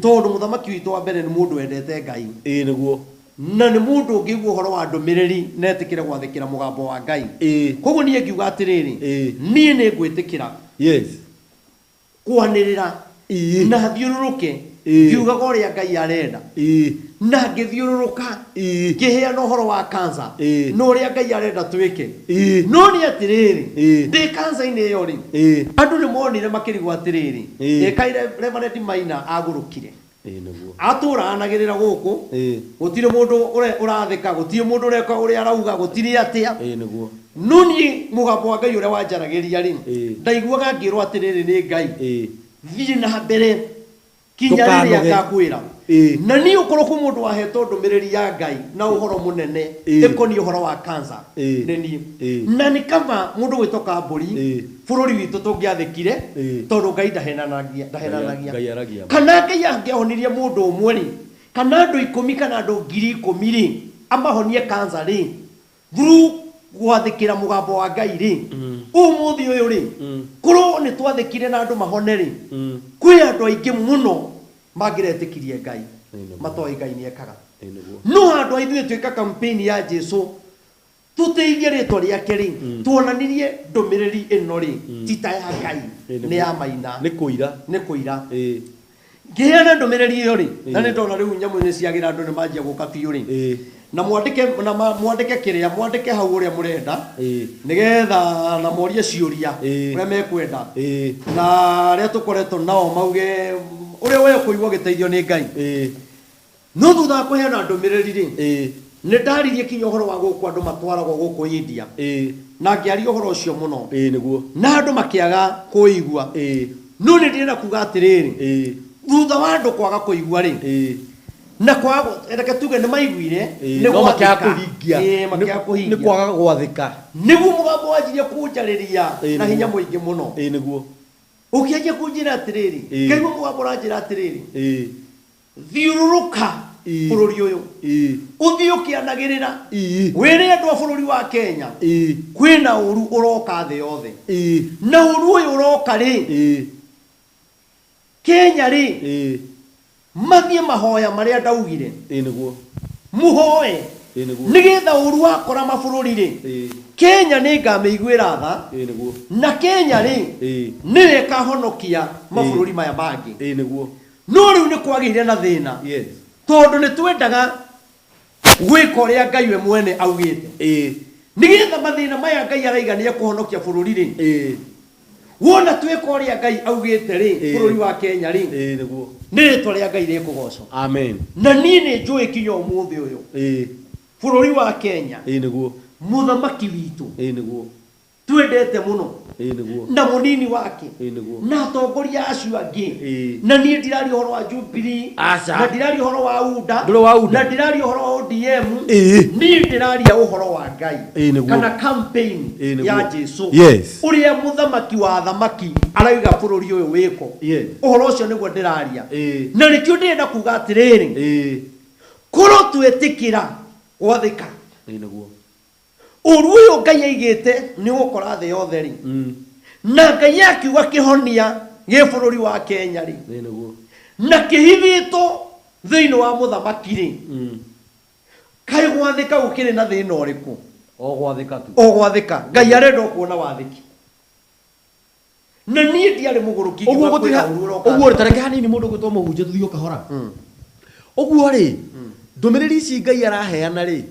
tondũ mũthamaki witũ wa mbere nĩ mũndũ wendete Ngai. Nĩguo. Na nĩ mũndũ ũngĩigua ũhoro wa ndũmĩrĩri na etĩkĩre gwathĩkĩra mũgambo wa Ngai. Koguo niĩ ngiuga atĩrĩrĩ, niĩ nĩ ngwĩtĩkĩra kwanĩrĩra na thiũrũrũke ngiugaga ũrĩa Ngai arenda. Na ngĩthiũrũrũka ngĩheana ũhoro wa cancer na ũrĩa Ngai arenda twĩke. No nĩ atĩrĩrĩ, ndĩ cancer-inĩ ĩyo rĩ, andũ nĩ monire makĩrigwo atĩrĩrĩ, ĩ kaĩ Reverend Maina agũrũkire. Nĩguo. Atũraga anagĩrĩra gũkũ, gũtirĩ mũndũ ũrathĩka, gũtirĩ mũndũ ũreka ũrĩa arauga, gũtirĩ atĩa. Nĩguo. No niĩ mũgambo wa Ngai ũrĩa wanjaragĩria rĩ, ndaiguaga ngĩrwo atĩrĩrĩ nĩ Ngai, thiĩ na mbere kinya rĩrĩa ngakwĩra. Na niĩ ũkorwo kwĩ mũndũ wahetwo ndũmĩrĩri ya Ngai na ũhoro mũnene ĩkoniĩ ũhoro wa cancer, nĩ niĩ. Na nĩ kaba mũndũ gwĩtwo Kambũri, bũrũri witũ tũngĩathĩkire, tondũ Ngai ndahenanagia, ndahenanagia. Ngai aragia ma. Kana Ngai angĩahonirie mũndũ ũmwe rĩ, kana andũ ikũmi kana andũ ngiri ikũmi rĩ, Amahonie cancer rĩ, through gwathĩkĩra mũgambo wa Ngai rĩ, ũmũthĩ ũyũ rĩ, korwo nĩ twathĩkire na andũ mahone rĩ, kwĩ andũ aingĩ mũno mangĩretĩkirie Ngai matoĩ Ngai nĩ ekaga. No handũ ha ithuĩ twĩka campaign ya Jesu tũtĩithie rĩtwa rĩake rĩ, tuonanirie ndũmĩrĩri ĩno rĩ ti ta ya Ngai, nĩ ya Maina. Nĩ kũira. Nĩ kũira. Ngĩheana ndũmĩrĩri ĩyo rĩ, na nĩ ndona rĩu nyamũ nĩ ciagĩra, andũ nĩ manjia gũka biũ rĩ. Na mwandĩke na mwandĩke kĩrĩa mwandĩke hau ũrĩa mũrenda, nĩgetha na morie ciũria ũrĩa mekwenda, na arĩa tũkoretwo nao mauge ũrĩa we ũkũigua ũgĩteithio nĩ Ngai. No thutha wa kũheana ndũmĩrĩri rĩ, nĩ ndaririe kinya ũhoro wa gũkũ andũ matwaragwo gũkũ India, na ngĩaria ũhoro ũcio mũno, ĩĩ nĩguo na andũ makĩaga kũigua. No nĩ ndĩrenda kuga atĩrĩrĩ, thutha wa andũ kwaga kũigua rĩ, na kwaga, reke tuge nĩ maiguire, nĩ no makĩaga gwathĩka. Kũhingia. Makĩaga nĩ kũhingia. Kwaga gwathĩka. Nĩguo mũgambo wanjirie kũnjarĩria na hinya mũingĩ mũno, ĩĩ nĩguo ũkĩanjia kũnjĩra atĩrĩrĩ, ngaigua mũgambo ũranjĩra atĩrĩrĩ, thiũrũrũka bũrũri ũyũ, ũthiĩ ũkĩanagĩrĩra, wĩre andũ a bũrũri wa Kenya kwĩna ũru ũroka thĩ yothe, na ũru ũyũ ũroka rĩ, Kenya rĩ, mathiĩ mahoya marĩa ndaugire, ĩĩ nĩguo mũhoe, ĩĩ nĩguo nĩgetha ũru wakora mabũrũri rĩ, Kenya nĩ ngamĩiguĩra tha, ĩĩ nĩguo na Kenya rĩ, nĩyo ĩkahonokia mabũrũri maya mangĩ. ĩĩ nĩguo No rĩu nĩ kwagĩire na thĩna, tondũ nĩ twendaga gwĩka ũrĩa Ngai we mwene augĩte, nĩgetha mathĩna maya Ngai araiga nĩ ekũhonokia bũrũri rĩ, wona twĩka ũrĩa Ngai augĩte rĩ, bũrũri wa Kenya rĩ, ĩĩ nĩguo nĩ rĩtwa rĩa Ngai rĩkũgocwo. Amen. Na niĩ nĩ njũĩ kinya ũmũthĩ ũyũ, bũrũri wa Kenya, ĩĩ nĩguo mũthamaki witũ ĩĩ nĩguo twendete mũno, ĩĩ nĩguo na mũnini wake, ĩĩ nĩguo na atongoria acio angĩ. Na niĩ ndiraria ũhoro wa Jubilee, Aca. na ndiraria ũhoro wa UDA, Ndũrĩ wa UDA. na ndiraria ũhoro wa ODM. Niĩ ndĩraria ũhoro wa Ngai, Ĩĩ, nĩguo. kana campaign Ĩĩ, nĩguo. ya Jesu, ũrĩa mũthamaki wa thamaki arauga bũrũri ũyũ wĩko. Ũhoro ũcio nĩguo ndĩraria. Na nĩkĩo ndĩrenda kuga atĩrĩrĩ, korwo twetĩkĩra gwathĩka, ĩĩ nĩguo ũru ũyũ Ngai aigĩte nĩ ũgũkora thĩ yothe rĩ, na Ngai akiuga kĩhonia gĩ bũrũri wa Kenya rĩ, ĩĩ nĩguo na kĩhithĩtwo thĩinĩ wa mũthamaki rĩ, kaĩ gwathĩka gũkĩrĩ na thĩna ũrĩkũ? O gwathĩka tu. O gwathĩka. Ngai arenda ũkuona wathĩki, na niĩ ndiarĩ mũgũrũki ũguo ngiuga gũtirĩ kwĩna ũru ũroka ũguo thĩ. Tareke hanini, mũndũ gwĩtwo mũhunjia, tũthiĩ o kahora. Ũguo rĩ, ndũmĩrĩri ici Ngai araheana rĩ,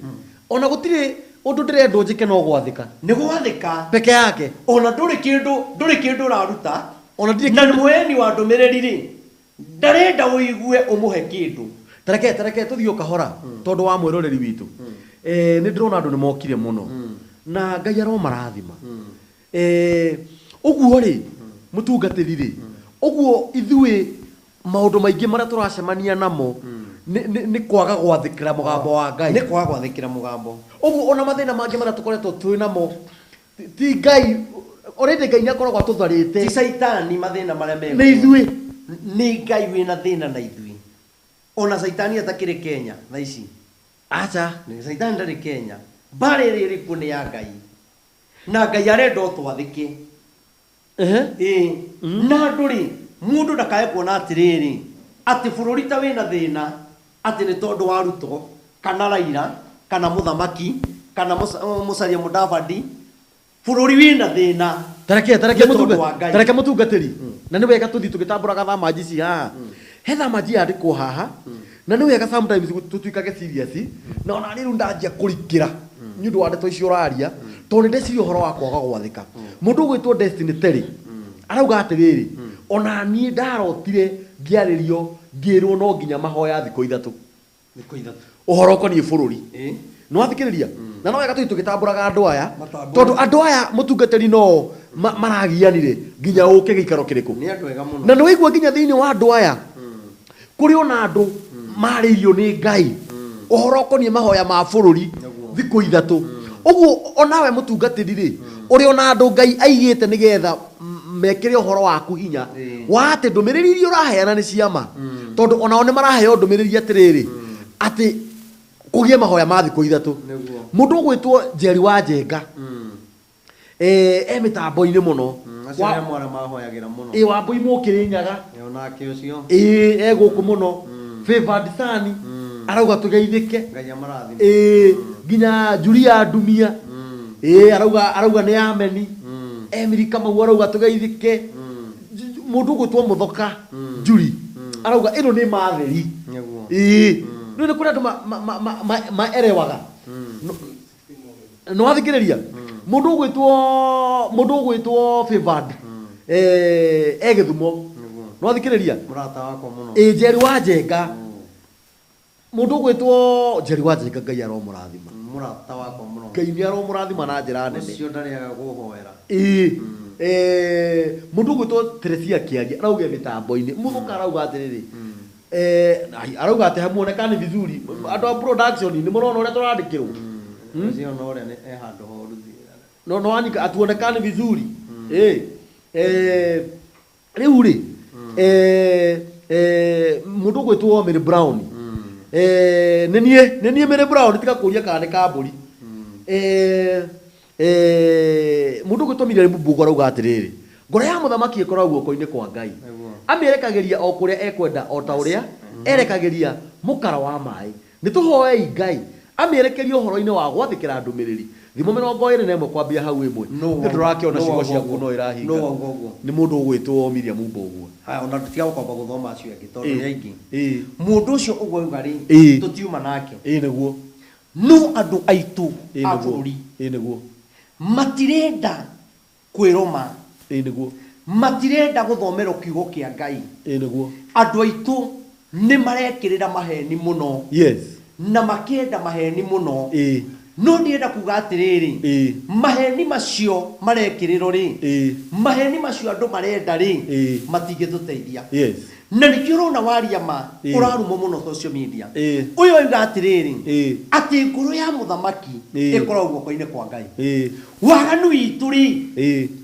ona gũtirĩ ũndũ ndĩrendwo njĩke no gwathĩka. Nĩ gwathĩka. Peke yake. Ona ndũrĩ kĩndũ ũraruta. Ona ndirĩ Na kĩndũ. mũheani wa ndũmĩrĩri rĩ, ndarenda ũigue ũmũhe kĩndũ. Tareke tũthiĩ o kahora tondũ wa mwĩroreri witũ. Nĩ ndĩrona andũ nĩ mokire mũno na Ngai aromarathima. Ũguo rĩ, mũtungatĩri rĩ, ũguo ithuĩ maũndũ maingĩ marĩa tũracemania namo nĩ kwaga gwathĩkĩra mũgambo wa Ngai. Nĩ kwaga gwathĩkĩra mũgambo. Ũguo ona mathĩna mangĩ marĩa tũkoretwo twĩ namo ti Ngai already, Ngai nĩ akoragwo atũtharĩte. Ti caitani mathĩna marĩa mekuo. Nĩ ithuĩ. Nĩ Ngai wĩna thĩna na ithuĩ, ona caitani atakĩrĩ Kenya thaa ici. Aca. Nĩ caitani ndarĩ Kenya. Mbara ĩrĩa ĩrĩ kuo nĩ ya Ngai, na Ngai arenda o twathĩke. Ĩĩ, na andũ rĩ, mũndũ ndakae kuona atĩrĩrĩ, atĩ bũrũri ta wĩna thĩna atĩ nĩ tondũ wa Ruto kana Raila kana mũthamaki kana Musalia Mudavadi. Bũrũri wĩna thĩna Tareke nĩ tondũ wa Ngai. Tareke, mũtungatĩri, na nĩ wega tũthiĩ tũgĩtambũraga thamanji ici haha. He thamanji yandĩkwo haha, na nĩ wega sometimes tũtuĩkage serious, na ona niĩ rĩu ndanjia kũrikĩra nĩ ũndũ wa ndeto icio ũraria, tondũ nĩ ndeciria ũhoro wa kwaga gwathĩka. Mũndũ ũgwĩtwo Destiny Terry arauga atĩrĩrĩ, ona niĩ ndarotire ngĩarĩrio ngĩrwo no nginya mahoya thikũ 3, Thikũ 3, ũhoro ũkoniĩ bũrũri. Nĩ wathikĩrĩria, na no wega tũthiĩ tũgĩtambũraga andũ aya, Matambũre. tondũ andũ aya, mũtungatĩri, no maragianire nginya ũke gĩikaro kĩrĩkũ. Nĩ andũ ega mũno. Na nĩ waigua nginya thĩinĩ wa andũ aya kũrĩ ona andũ marĩirio nĩ Ngai ũhoro ũkoniĩ mahoya ma bũrũri thikũ 3. Ũguo onawe mũtungatĩri rĩ, ũrĩ ona andũ Ngai aigĩte nĩgetha mekĩre ũhoro waku hinya wa atĩ ndũmĩrĩri iria ũraheana nĩ ciama, tondũ onao nĩ maraheo ndũmĩrĩri atĩrĩrĩ, atĩ Kũgĩe mahoya ma thikũ 3. Mũndũ ũgwĩtwo Njeri wa Njenga. E mĩtambo-inĩ mũno. Acio arĩa mwana mahoyagĩra mũno. Wambui Mũkĩrĩnyaga. Onake ũcio. E gũkũ mũno. Favored Sani. Arauga tũgeithĩke. Ngai amarathime. Nginya Julia Ndumia. Arauga nĩ ameni. Emily Kamau arauga tũgeithĩke. Mũndũ ũgwĩtwo Mũthoka Juri. Arauga ĩno nĩ matheri. Nĩ nĩ kũrĩ andũ maerewaga. No wathikĩrĩria. Mũndũ ũgwĩtwo Favored. E Gĩthumo. No wathikĩrĩria. Mũrata wakwa mũno. Njeri wa Njenga. Mũndũ ũgwĩtwo Njeri wa Njenga Ngai aromũrathima. Mũrata wakwa mũno. Ngai nĩ aromũrathima na njĩra nene. Ũcio ndarĩaga kũhoera. Mũndũ ũgwĩtwo Teresia Kĩaria arauga mĩtambo-inĩ. Mũthũka arauga atĩrĩrĩ. Arauga atĩ hamuonekani vizuri. Andũ a production nĩ mũrona ũrĩa tũrandĩkĩrwo. Ũcio no ũrĩa e handũ horu. No wanyika atuonekani vizuri. Rĩu rĩ mũndũ ũgwĩtwo Mary Brown. Nĩ niĩ Mary Brown tiga kũria kana nĩ kambũri. Mũndũ ũgwĩtwo Miriam Mbugua arauga atĩrĩrĩ, ngoro ya mũthamaki ĩkoragwo guoko-inĩ kwa Ngai. Amĩerekagĩria o kũrĩa ekwenda o ta ũrĩa erekagĩria mũkara wa maĩ. Nĩ tũhoei Ngai amĩerekerie ũhoro-inĩ wa gwathĩkĩra ndũmĩrĩri. Thimo 21 kwambia hau ĩmwe. Nĩ tũrakĩona ciugo ciaku no irahinga. Nĩ mũndũ ũgwĩtwo Miriam Mbugua. Haya, ona tutiga gũkomba gũthoma acio angĩ tondũ nĩ aingĩ. Mũndũ ũcio ũguo auga rĩ, tũtiuma nake. Nĩguo. No andũ aitũ a bũrũri. Nĩguo. Matirenda kwĩrũma. Nĩguo. Matirenda gũthomerwo kiugo kĩa Ngai. Nĩguo. Andũ aitũ nĩ marekĩrĩra maheni mũno. Yes. Na makĩenda maheni mũno. No ndĩrenda kuga atĩrĩrĩ, maheni macio marekĩrĩrwo rĩ, maheni macio andũ marenda rĩ, matingĩtũteithia. Yes. Na nĩkĩo ũrona waria ma ũrarumwo mũno social media. Ũyũ oiga atĩrĩrĩ, atĩ ngoro ya mũthamaki ĩkoragwo guoko-inĩ kwa Ngai. Waganu witũ rĩ,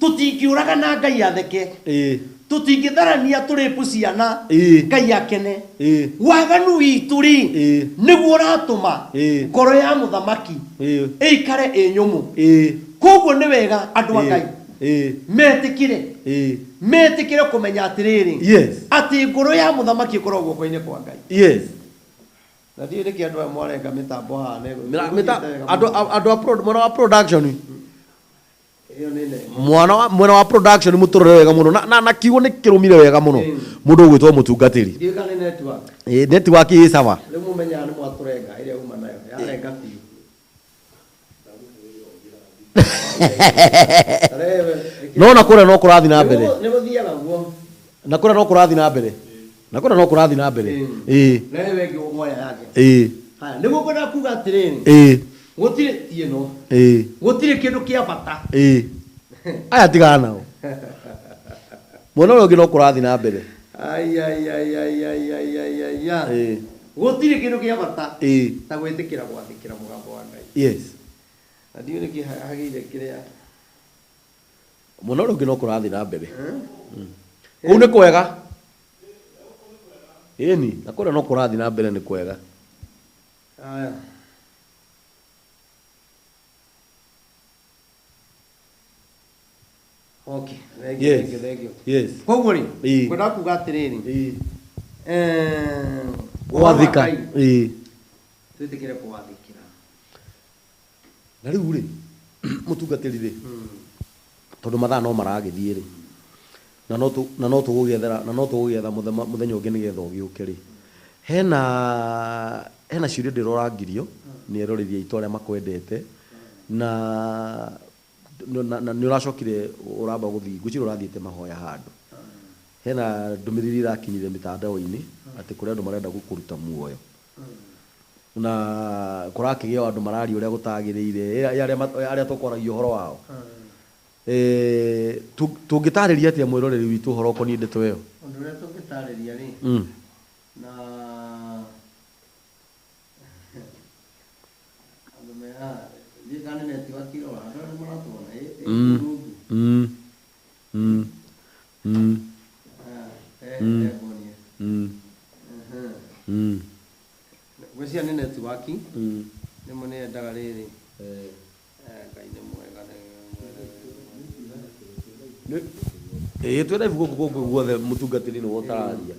tũtingĩũraga na Ngai atheke. Tũtingĩtharania tũrĩpu ciana Ngai akene. Waganu witũ rĩ, nĩguo ũratũma ngoro ya mũthamaki ĩikare ĩ nyũmũ. Koguo nĩ wega andũ a Ngai metĩkĩre. Metĩkĩre kũmenya atĩrĩrĩ, atĩ ngoro ya mũthamaki ĩkoragwo guoko-inĩ kwa Ngai. Yes. Na ndiũĩ nĩkĩ andũ aya mwarenga mĩtambo haha andũ a mwena wa production. Mwana wa production mũtũrore wega mũno na kiugo nĩ kĩrũmire wega mũno. Mũndũ ũgwĩtwo mũtungatĩri. Ndiũĩ kana nĩ network. Network ĩ sawa. Rĩu mũmenyaga nĩ mwatũrenga ĩrĩa uma nayo yarenga biũ. No na kũrĩa no kũrathiĩ na mbere. Nĩ gũthiaga guo. Na kũrĩa no kũrathiĩ na mbere. Na kũrĩa no kũrathiĩ na mbere. Na wewe ĩngĩ ũgwoya yake. Haya, nĩguo ngwendaga kuga atĩrĩrĩ. Gũtirĩ ti ĩno. Gũtirĩ kĩndũ kĩa bata. Aya tigana nao. Mwena ũrĩa ũngĩ no kũrathiĩ na mbere. Ai ai ai ai ai ai ai ai ai. Gũtirĩ kĩndũ kĩa bata ta gwĩtĩkĩra gwathĩkĩra mũgambo wa Ngai. Yes. Na ndiũĩ nĩkĩ hagĩire kĩrĩa. Mwena ũrĩa ũngĩ no kũrathiĩ na mbere. Kũu nĩ kwega. Ĩni, na kũrĩa no kũrathiĩ na mbere nĩ kwega. Aya. Okay, thank you, thank you, thank you. Yes. Koguo rĩ, ngwendaga kuga atĩrĩrĩ. Gwathĩka. Twĩtĩkĩre kũwathĩkĩra. Na rĩu rĩ, mũtungatĩri rĩ, tondũ mathaa no maragĩthiĩ rĩ, na no tũgũgĩetha mũthenya ũngĩ nĩgetha ũgĩũke rĩ. Hena ciũria ndĩrorangirio nĩ eroreri aitũ arĩa makwendete, na nĩ ũracokire ũramba gũthiĩ, ngwĩciria ũrathiĩte mahoya handũ. Hena ndũmĩrĩri ĩrakinyire mĩtandao-inĩ atĩ kũrĩ andũ marenda gũkũruta muoyo. Na kũrakĩgĩa andũ mararia ũrĩa gũtagĩrĩire, arĩa tũkwaragia ũhoro wao. Tũngĩtarĩria atĩa mwĩroreri witũ ũhoro ũkoniĩ ndeto ĩyo? Ũndũ ũrĩa tũngĩtarĩria rĩ, na andũ me haha, ndiũĩ kana nĩ network ĩrora, andũ arĩa nĩ maratuona, Ngwĩciria nĩ network Netiwaki rĩmwe nĩ yendaga rĩrĩ. Ngai nĩ mwega nĩ mwega. Ĩĩ twĩ live gũkũ kũngĩ guothe mũtungatĩri nĩwe ũtararia.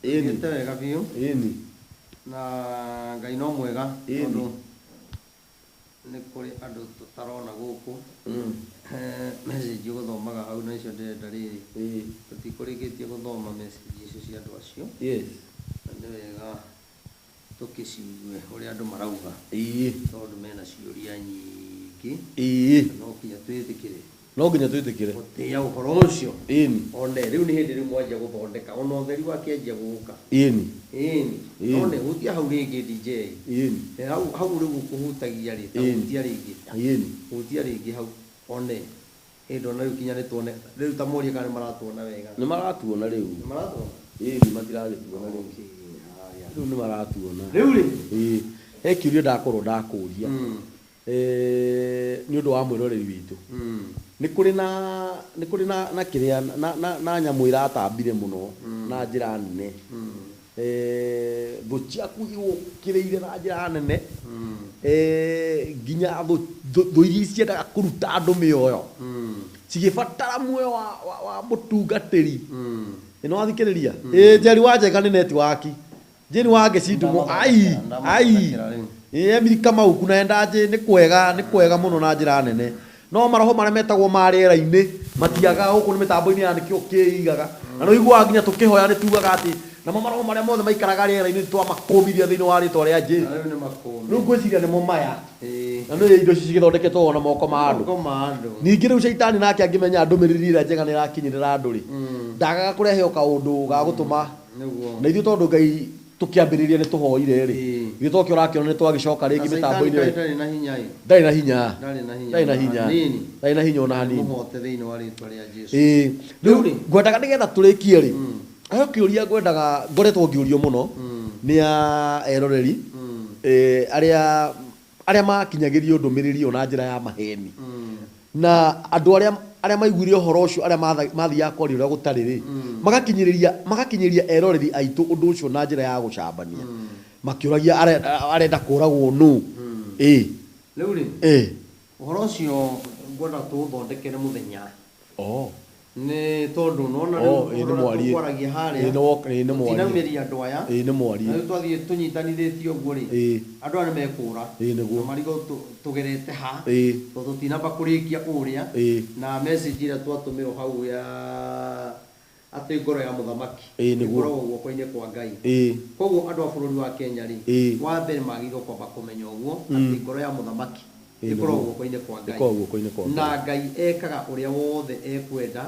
Ĩni. Thiĩte wega biũ. Ĩni. Na Ngai no mwega tondũ nĩ kũrĩ andũ tũtarona gũkũ. Message ũgũthomaga hau na icio ndĩrenda rĩrĩ. Tũtikũrĩkĩtie gũthoma message icio cia andũ acio. Yes. Na nĩ wega tũkĩciigue ũrĩa andũ marauga. Tondũ mena ciũria nyingĩ. No nginya twĩtĩkĩre. No nginya twĩtĩkĩre. Gũtĩĩa ũhoro ũcio. Ĩni. One, rĩu nĩ hĩndĩ rĩu mwanjia gũthondeka. Ona ũtheri wakĩanjia gũka. Ĩni. Ĩni. One, hutia hau rĩngĩ DJ. Ĩni. Hau, hau rĩu ũkũhutagia rĩ, ta hutia rĩngĩ. Ĩni. Hutia rĩngĩ hau. One. Ĩ ndona rĩu kinya nĩ tuone, rĩu ta morie kana nĩ maratuona wega. Nĩ maratuona rĩu. Nĩ maratuona? Ĩni, matiragĩtuona rĩu. Okay, haya. Rĩu nĩ maratuona. Rĩu rĩ? Ĩĩ. He kĩũria ndakorwo ndakũria. Nĩ ũndũ wa mwĩroreri witũ. Nĩ kũrĩ na, nĩ kũrĩ na, na kĩrĩa, na, na, na nyamũ ĩratambire mũno na njĩra nene. Thũ ciaku igũkĩrĩire na njĩra nene. Nginya thũ, thũ, thũ iria ciendaga kũruta andũ mĩoyo. Cigĩbatara muoyo wa, wa, wa mũtungatĩri. Ĩ nĩ wathikĩrĩria? Ĩ Njeri wa Njenga nĩ netiwaki. Jane wa Ngĩcindumo, ai, ai. Ĩ Emily Kamau kuna enda njĩ nĩ kwega, nĩ kwega mũno na njĩra nene. No maroho marĩa metagwo ma rĩera-inĩ matiagaga gũkũ nĩ mĩtambo-inĩ ya nĩkĩo kĩigaga. Na nĩ ũiguaga nginya tũkĩhoya nĩ tugaga atĩ namo maroho marĩa mothe maikaraga rĩera-inĩ nĩ twamakũmithia thĩinĩ wa rĩtwa rĩa Jesu. Na rĩu nĩ makũmi. Rĩu ngwĩciria nĩmo maya. Ĩĩ. Na nĩ indo ici cigĩthondeketwo na moko ma andũ. Moko ma andũ. Ningĩ rĩu caitani nake angĩmenya ndũmĩrĩri ĩrĩa njega nĩ ĩrakinyĩrĩra andũ rĩ, ndagaga kũrehe o kaũndũ ga gũtũma. Nĩguo. Na ithuĩ tondũ Ngai tũkĩambĩrĩria nĩ tũhoire rĩ, Ĩĩ. ithuĩ tokĩo ũrakĩona nĩ twagĩcoka rĩngĩ Na Caitani mĩtambo-inĩ kaĩ rĩ. ndarĩ na hinya ĩ? Ndarĩ na hinya. Ndarĩ na hinya Ndarĩ na ona hinya. hanini. Ndarĩ na hinya ona hanini. Mũhote thĩinĩ wa rĩtwa rĩa Jesu. Ĩĩ. Rĩu Rĩu rĩ? ngwendaga nĩgetha tũrĩkie rĩ, he kĩũria ngwendaga ngoretwo ngĩũrio mũno nĩ a eroreri, arĩa arĩa makinyagĩrio ndũmĩrĩri ĩyo na njĩra ya maheni. Na andũ arĩa arĩa maiguire ũhoro ũcio arĩa mathiaga kwaria ũrĩa gũtarĩ rĩ, magakinyĩrĩria magakinyĩria eroreri aitũ ũndũ ũcio na njĩra ya gũcambania. Makĩũragia arenda kũragwo nũ. Ĩĩ. Rĩu rĩ, Ĩĩ. ũhoro ũcio ngwenda tũũthondekere mũthenya. Oh. Nĩ tondũ nĩwona rĩu Oh, ĩĩ nĩ ũhoro ũrĩa mwarie. tũkwaragia harĩa, Ĩĩ nĩ woka, ĩĩ nĩ mwarie. tũtinaumĩria andũ aya. Ĩĩ nĩ mwarie. Na rĩu twathiĩ tũnyitanithĩtie ũguo rĩ, Ĩĩ. andũ aya nĩ mekũra. Ĩĩ nĩguo. Na marigwo tũgerete ha. Ĩĩ. Tondũ tũtinamba kũrĩkia kũrĩa. Ĩĩ. Na message ĩrĩa twatũmĩrwo hau ya atĩ ngoro ya mũthamaki Ĩĩ nĩguo. ĩkoragwo guoko-inĩ kwa Ngai. Ĩĩ. Koguo andũ a bũrũri wa Kenya rĩ, Ĩĩ. wa mbere magĩrĩirwo kwamba kũmenya ũguo atĩ ngoro ya mũthamaki Ĩĩ ĩkoragwo nĩguo. guoko-inĩ kwa Ngai. Ĩkoragwo guoko-inĩ kwa Ngai. Na Ngai ekaga ũrĩa wothe ekwenda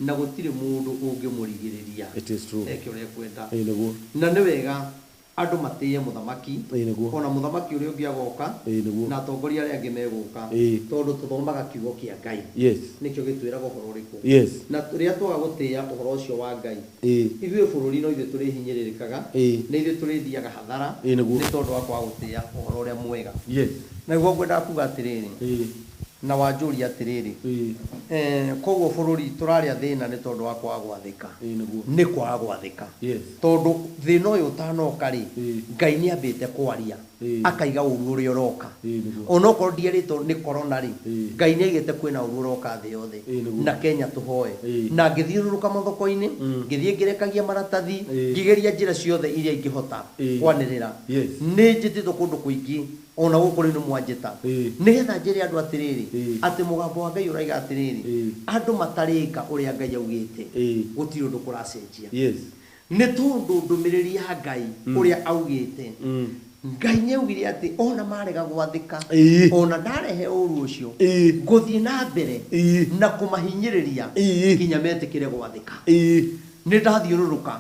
na gũtirĩ mũndũ ũngĩmũrigĩrĩria It is true. eke ũrĩa ekwenda. Ĩĩ nĩguo. Na nĩ wega andũ matĩye mũthamaki Ĩĩ nĩguo. ona mũthamaki ũrĩa ũngĩ agoka Ĩĩ nĩguo. na atongoria arĩa angĩ megũka Ĩĩ. tondũ tũthomaga kiugo kĩa Ngai Yes. nĩkĩo gĩtwĩraga ũhoro ũrĩkũ Yes. na rĩrĩa twaga gũtĩĩa ũhoro ũcio wa Ngai Ĩĩ. ithuĩ bũrũri no ithuĩ tũrĩhinyĩrĩrĩkaga Ĩĩ. nĩ ithuĩ tũrĩthiaga hathara Ĩĩ nĩguo. nĩ tondũ wa kwaga gũtĩĩa ũhoro ũrĩa mwega. Yes. Naguo ngwendaga kuga atĩrĩrĩ Ĩĩ. na wanjũria atĩrĩrĩ Ĩĩ. koguo bũrũri tũrarĩa thĩna nĩ tondũ wa kwaga gwathĩka. Ĩĩ nĩguo. Nĩ kwaga gwathĩka. Yes. Tondũ thĩna ũyũ ũtanoka rĩ, Ĩĩ. Ngai nĩ ambĩte kwaria Ĩĩ. akaiga ũru ũrĩa ũroka. Ĩĩ nĩguo. Onokorwo ndierĩtwo nĩ corona rĩ, Ĩĩ. Ngai nĩ aigĩte kwĩna ũru ũroka thĩ yothe. Ĩĩ nĩguo. Na Kenya tũhoe. Ĩĩ. Na ngĩthiũrũrũka mathoko-inĩ, ngĩthiĩ ngĩrekagia maratathi, Ĩĩ. ngĩgeria njĩra ciothe iria ingĩhota Ĩĩ. kwanĩrĩra. Yes. Nĩ njĩtĩtwo kũndũ kũingĩ ona gũkũ rĩu nĩ mwanjĩta. Ĩĩ. Nĩgetha njĩre andũ atĩrĩrĩ, Ĩĩ. atĩ mũgambo wa Ngai ũraiga atĩrĩrĩ, Ĩĩ. andũ matarĩka ũrĩa Ngai augĩte, Ĩĩ. gũtirĩ ũndũ kũracenjia. Yes. Nĩ tondũ ndũmĩrĩri ya Ngai ũrĩa augĩte, Ngai nĩ augire atĩ ona marega gwathĩka, Ĩĩ. ona ndarehe ũru ũcio, Ĩĩ. ngũthiĩ na mbere Ĩĩ. na kũmahinyĩrĩria Ĩĩ. nginya metĩkĩre gwathĩka. Ĩĩ. Nĩ ndathiũrũrũka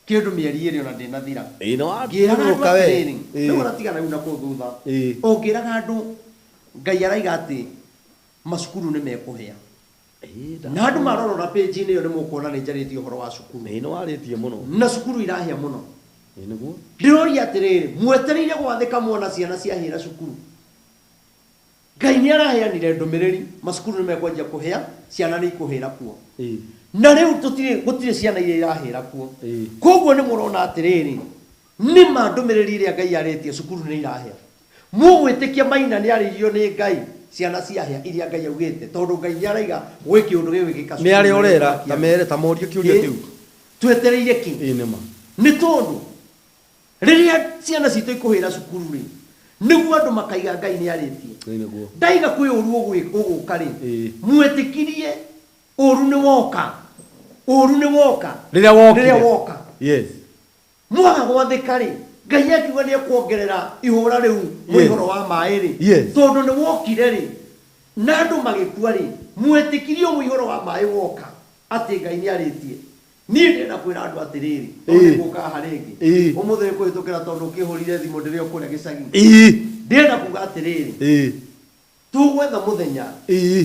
kĩndũ mĩeri ĩrĩ ona ndĩnathira. Ĩĩ nĩ Ngĩraga andũ wathiũrũrũka we. atĩrĩrĩ, Ĩĩ. rĩu ũratigana rĩu na kũu thutha. Ĩĩ. O ngĩraga andũ Ngai araiga atĩ macukuru nĩ mekũhĩa. Ĩĩ Na andũ marorora page-inĩ ĩyo nĩ mũkuona nĩ njarĩtie ũhoro wa cukuru. Ĩĩ nĩ warĩtie mũno. Na cukuru irahĩa mũno. Ĩĩ nĩguo. Ndĩroria atĩrĩrĩ, mwetereire gwathĩka muona ciana ciahĩra cukuru. Ngai nĩ araheanire ndũmĩrĩri, macukuru nĩ mekwanjia kũhĩa, ciana nĩ ikũhĩra kuo. Ĩĩ. Na rĩu tũtirĩ gũtirĩ ciana iria irahĩra kuo. Ĩĩ. Koguo nĩ mũrona atĩrĩrĩ, Nĩ ma ndũmĩrĩri ĩrĩa Ngai arĩtie cukuru nĩ irahĩa. Mũgwĩtĩkia Maina nĩ arĩirio nĩ Ngai ciana ciahĩa iria Ngai augĩte tondũ Ngai nĩ araiga gwĩ kĩũndũ gĩgwĩkĩka Nĩ arĩa cukuru ũrera na ta mere ta morie kĩũria Ĩ. kĩu. Twetereire kĩ? Ĩ nĩ ma. Nĩ tondũ rĩrĩa ciana citũ ikũhĩra cukuru rĩ, nĩguo andũ makaiga Ngai nĩ arĩtie. Ĩ nĩguo. Ndaiga kwĩ ũru ũgũka rĩ, Ĩ. mwĩtĩkirie ũru nĩ woka. Ũru nĩ woka. Rĩrĩa wokire. Rĩrĩa woka. Yes. Mwaga gwathĩka rĩ, Ngai akiuga nĩ ekuongerera ihũra rĩu mũihũro wa maĩ rĩ, Yes. tondũ nĩ wokire rĩ, na andũ magĩkua rĩ, mwĩtĩkirie mũihũro wa maĩ woka atĩ Ngai nĩ arĩtie. Niĩ ndĩrenda kwĩra andũ atĩrĩrĩ, tondũ Ĩĩ. nĩ ngũka haha rĩngĩ. Ĩĩ. Ũmũthĩ nĩ kũhĩtũkĩra tondũ ũkĩhũrire thimũ ndĩrĩ o kũrĩa gĩcagi. Ĩĩ. Ndĩrenda kuga atĩrĩrĩ, Ĩĩ. tũgwetha mũthenya, Ĩĩ.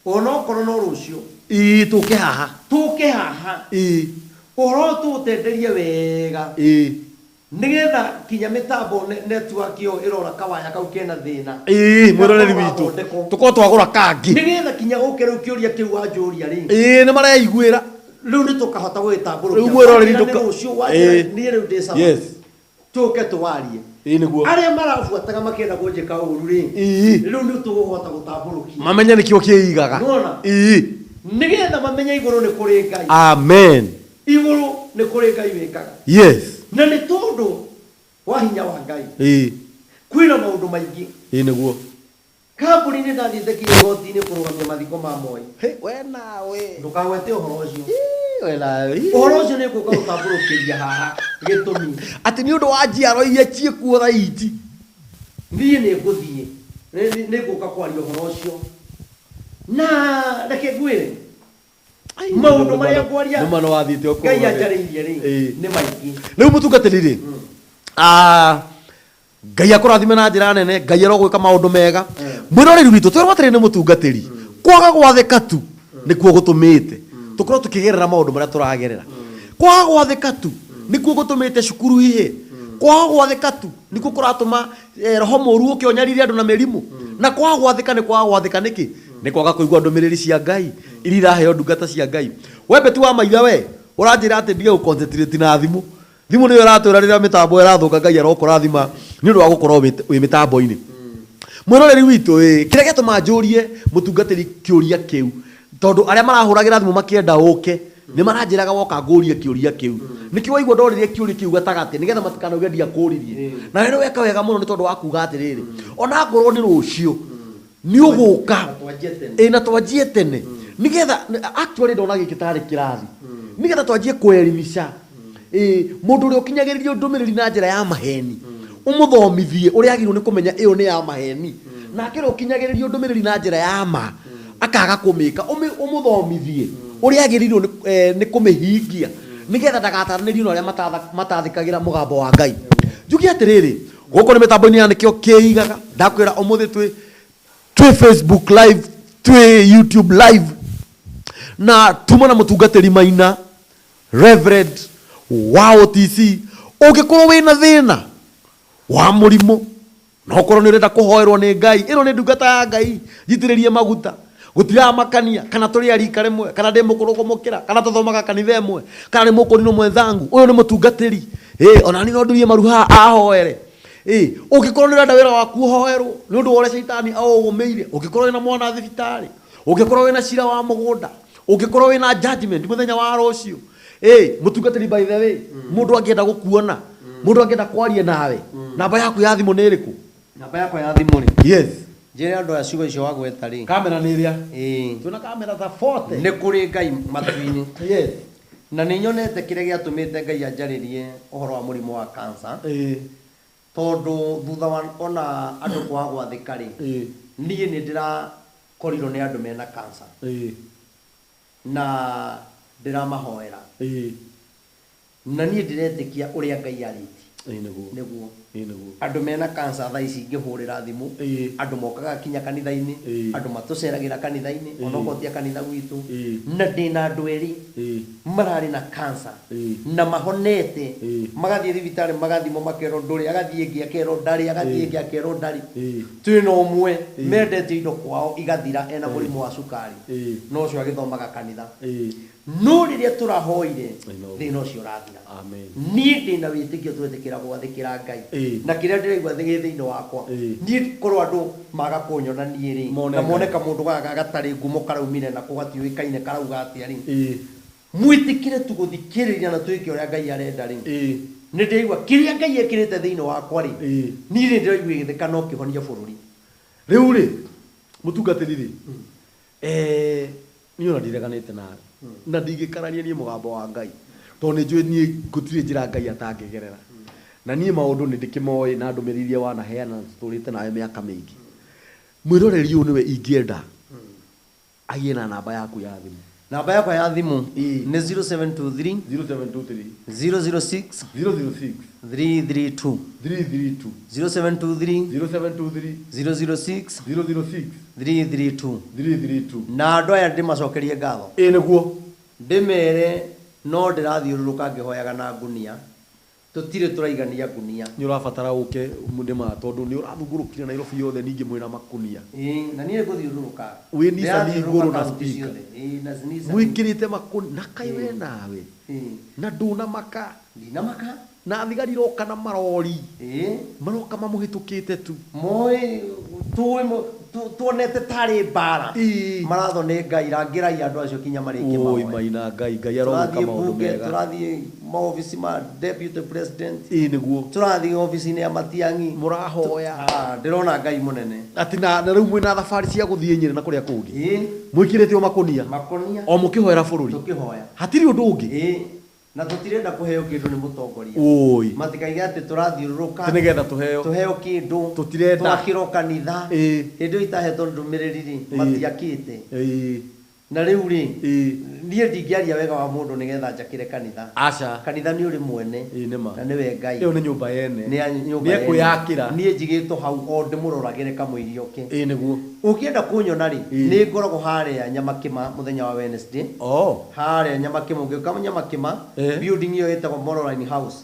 onokorwo no rũciũ. Ĩĩ, tũke haha. Tũke haha. Ĩĩ. Ũhoro ũyũ tũũtenderie wega. Ĩĩ. Nĩgetha kinya mĩtambo network ĩyo ĩrora kawaya kau kena thĩna. Ĩĩ, mwĩroreri Gakorwo witũ. gathondekwo. Tũkorwo twagũra kangĩ. Nĩgetha kinya gũke rĩu kĩũria kĩu wanjũria rĩ. Ĩĩ, nĩ mareiguĩra. Rĩu nĩ tũkahota gũgĩtambũrũkia. Rĩu mwĩroreri Wanjĩra nĩ tũka- rũciũ, wanjĩra Ĩĩ. niĩ rĩu ndĩ sawa. Yes. Tũke tũwarie. Ĩĩ, nĩguo. Arĩa marabuataga makĩenda kũnjĩka ũru rĩ. Ĩĩ. Rĩu nĩ tũkũhota gũtambũrũkia. Mamenye nĩkĩo kĩigaga. Nĩwona? Ĩĩ. Nĩgetha mamenye igũrũ nĩ kũrĩ Ngai. Amen. Igũrũ nĩ kũrĩ Ngai wĩkaga. Yes. Na nĩ tondũ wa hinya wa Ngai. Ĩĩ. Kwĩna maũndũ maingĩ. Ĩĩ, nĩguo. Kambuni nĩ ndathiĩte kinya igoti-inĩ kũrũgamia mathiko ma Moi. Hey, we nawe. Ndũkagwete ũhoro ũcio. Ĩĩ, we nawe. Ũhoro ũcio nĩ ngũka gũtambũrũkĩria haha gĩtũmi. Atĩ nĩ ũndũ wa njiaro iria ciĩkuo thaa ici. Niĩ nĩ ngũthiĩ. Nĩ ngũka kwaria ũhoro ũcio. Na reke ngwĩre. Ai, Maũndũ marĩa ngwaria nĩ mano wathiĩte ũkũrũgamia. Ngai anjarĩirie rĩ, Ĩĩ. nĩ maingĩ. Rĩu mũtungatĩri rĩ, Ngai akũrathime na njĩra nene, Ngai arogwĩka maũndũ mega. Mwĩroreri witũ, twĩrwo atĩrĩ nĩ mũtungatĩri, kwaga gwathĩka tu nĩkuo gũtũmĩte tũkorwo tũkĩgerera maũndũ marĩa tũragerera. Kwaga gwathĩka tu nĩkuo gũtũmĩte cukuru ihĩe. Kwaga gwathĩka tu nĩkuo kũratũma roho mũru ũke ũnyarire andũ na mĩrimũ. Na kwaga gwathĩka nĩ kwaga gwathĩka nĩkĩ? Nĩ kwaga kũigua ndũmĩrĩri cia Ngai iria iraheo ndungata cia Ngai. We Beti wa Maitha we, ũranjĩra atĩ ndige gũ-concentrate na thimũ. Thimũ nĩyo ĩratwĩra rĩrĩa mĩtambo ĩrathũka Ngai arokũrathima nĩ ũndũ wa gũkorwo wĩ mĩtambo-inĩ. Mwĩroreri witũ ĩ, kĩrĩa gĩatũma njũrie mũtungatĩri kĩũria kĩu, tondũ arĩa marahũragĩra thimũ makĩenda ũke, nĩ maranjĩraga woka ngũrie kĩũria kĩu. Nĩkĩo waigua ndoririe kĩũria kĩu gatagatĩ, nĩgetha matikanauge ndiakũririe. Na we nĩ weka wega mũno nĩ tondũ wa kuga atĩrĩrĩ, ona ngorwo nĩ rũciũ, nĩ ũgũka. Na twanjie tene. Ĩ, na twanjie tene. Nĩgetha, actually ndona gĩkĩ tarĩ kĩrathi. Nĩgetha twanjie kũelimisha. Ĩ, mũndũ ũrĩa ũkinyagĩrĩrio ndũmĩrĩri na njĩra ya maheni, ũmũthomithie ũrĩa agĩrĩirwo nĩ kũmenya ĩyo nĩ ya maheni. Nake ũrĩa ũkinyagĩrĩrio ndũmĩrĩri na njĩra ya ma, akaga kũmĩka, ũmũthomithie ũrĩa agĩrĩirwo nĩ kũmĩhingia, nĩgetha ndagataranĩrio na arĩa matathĩkagĩra mũgambo wa Ngai. Njuge atĩrĩrĩ, gũkũ nĩ mĩtambo-inĩ ya nĩkĩo kĩigaga, ndakwĩra ũmũthĩ twĩ Facebook live, twĩ YouTube live, na tuma na mũtungatĩri Maina, Reverend wa OTC. Ũngĩkorwo wĩna thĩna wa mũrimũ, na ũkorwo nĩ ũrenda kũhoerwo nĩ Ngai, ĩno nĩ ndungata ya Ngai, njitĩrĩrie maguta. Gũtiramakania kana tũrĩ a rika rĩmwe, kana ndĩ mũkũrũ kũmũkĩra, kana tũthomaga kanitha ĩmwe, kana nĩ mũkũrinũ mwenzangu. Ũyũ nĩ mũtungatĩri. Ĩ, ona niĩ no ndurie maru haha ahoere. Ĩ, ũngĩkorwo nĩ ũrenda wĩra waku ũhoerwo nĩ ũndũ wa ũrĩa caitani aũgũmĩire, ũngĩkorwo wĩna mwana thibitarĩ, ũngĩkorwo wĩna cira wa mũgũnda, ũngĩkorwo wĩna judgment mũthenya wa rũciũ. Ĩ, mũtungatĩri, by the way, mũndũ angĩenda gũkuona, mũndũ angĩenda kwaria nawe, namba yaku ya thimũ nĩ ĩrĩkũ? Namba yakwa ya thimũ rĩ? Yes. Njĩre andũ aya ciugo icio wagweta rĩ. Kamera nĩ ĩrĩa? Ĩĩ. Twĩna kamera ta 40. Nĩ kũrĩ Ngai matu-inĩ. Yes. Na nĩ nyonete kĩrĩa gĩatũmĩte Ngai anjarĩrie ũhoro wa mũrimũ wa cancer. Ĩĩ. Tondũ thutha wa ona andũ kwaga gwathĩka rĩ, Ĩĩ. niĩ nĩ ndĩrakorirwo nĩ andũ mena cancer. Ĩĩ. Na ndĩramahoera. Ĩĩ. Na niĩ ndĩretĩkia ũrĩa Ngai arĩtie. Ĩĩ, nĩguo. Nĩguo. Ĩĩ, nĩguo. Andũ mena cancer thaa ici ingĩhũrĩra thimũ, Ĩĩ. andũ mokaga kinya kanitha-inĩ, Ĩĩ. andũ matũceragĩra kanitha-inĩ, Ĩĩ. onokorwo ti a kanitha gwitũ. Ĩĩ. Na ndĩna andũ erĩ Ĩĩ. mararĩ na cancer. Ĩĩ. Na mahonete, Ĩĩ. magathiĩ thibitarĩ magathimwo makerwo ndũrĩ, agathiĩ ĩngĩ akerwo ndarĩ, agathiĩ Ĩĩ. ĩngĩ akerwo ndarĩ. Ĩĩ. Twĩna ũmwe Ĩĩ. mendete indo kwao igathira ena Ĩĩ. mũrimũ wa cukari. Ĩĩ. Na ũcio agĩthomaga kanitha. Ĩĩ. No rĩrĩa tũrahoire, I know. thĩna ũcio ũrathira. Amen. Niĩ ndĩna wĩtĩkio twetĩkĩra gwathĩkĩra Ngai na kĩrĩa ndĩraigua gĩ thĩinĩ wakwa. Niĩ korwo andũ maga kũnyona niĩ rĩ, Mone na Ngai. mone kamũndũ gaka gatarĩ ngumo karaumire nako gatiũĩkaine karauga atĩa rĩ, mwĩtĩkĩre tu gũthikĩrĩria na twĩke ũrĩa Ngai arenda rĩ, nĩ ndĩraigua kĩrĩa Ngai ekĩrĩte thĩinĩ wakwa rĩ, niĩ nĩ ndĩraigua gĩtheka no kĩhonie bũrũri. Rĩu rĩ, mũtungatĩri rĩ, niĩ ona ndireganĩte nawe na ndingĩkarania niĩ mũgambo wa Ngai, tondũ nĩ njũĩ niĩ gũtirĩ njĩra Ngai atangĩgerera, na niĩ maũndũ nĩ ndĩkĩmoĩ na ndũmĩrĩri iria wanaheana na tũtũrĩte nawe mĩaka mĩingĩ. Mwĩroreri ũyũ nĩwe ingĩenda agĩe na namba yaku ya thimũ. Namba yakwa ya thimũ nĩ 0723 0723 006 006 332. 332. 0723 0723 006 006 332. 332. Na andũ aya ndĩmacokerie ngatho. Ĩĩ nĩguo. Ndĩmere no ndĩrathiũrũrũka ngĩhoyaga na ngunia, tũtirĩ tũraigania ngunia. Nĩ ũrabatara ũke nĩma, tondũ nĩ ũrathungũrũkire Nairobi yothe ningĩ mwĩna makunia. Ĩĩ, na niĩ ngũthiũrũrũka. Wĩ Nissan Ndĩrathiũrũrũka igũrũ na kaunti speaker. ciothe. Ĩĩ, na Nissan. Mwĩkĩrĩte makunia na kaĩ we nawe. Na ndũnamaka. Ndinamaka. Na thigari iroka na marori. Maroka mamũhĩtũkĩte tu. Moĩ, tũĩ tuonete tarĩ mbara. Maratho nĩ Ngai, rangĩrai andũ acio kinya marĩkie Oi, mahoya. maina Ngai, Ngai arogĩka Tũrathiĩ maũndũ bunge, mega. tũrathiĩ maobici ma deputy president. Ĩĩ nĩguo. Tũrathiĩ obici-inĩ ya Matiang'i. Mũrahoya. Ndĩrona Ngai mũnene. Atĩ na rĩu mwĩna thabarĩ cia gũthiĩ Nyĩrĩ na kũrĩa kũngĩ. Ĩĩ. Mwĩkĩrĩte o makũnia. Makũnia. O mũkĩhoera bũrũri. Tũkĩhoya. Hatirĩ ũndũ ũngĩ. Ĩĩ. Na tũtirenda kũheo kĩndũ nĩ mũtongoria. Oi. Matikaige atĩ tũrathiũrũrũka. Atĩ nĩgetha tũheo. Tũheo kĩndũ. Tũtirenda. Twakĩrwo kanitha. Hĩndĩ ĩyo itahetwo ndũmĩrĩri rĩ, matiakĩte. Na rĩu rĩ, niĩ ndingĩaria wega wa mũndũ nĩgetha njakĩre kanitha. Aca. Kanitha nĩ ũrĩ mwene. Ĩĩ nĩ ma. Na nĩwe Ngai. Ĩyo nĩ nyũmba yene. Nĩ ya nyũmba Nĩ yene. ekwĩyakĩra. Niĩ njigĩtwo hau o ndĩmũroragĩre kamũiria oke. Ĩĩ nĩguo. Ũngĩenda kũnyona rĩ, nĩ ngoragwo harĩa Nyamakĩma mũthenya wa Wednesday. Harĩa Nyamakĩma, ũngĩũka Nyamakĩma, building ĩyo ĩtagwo Moroline House.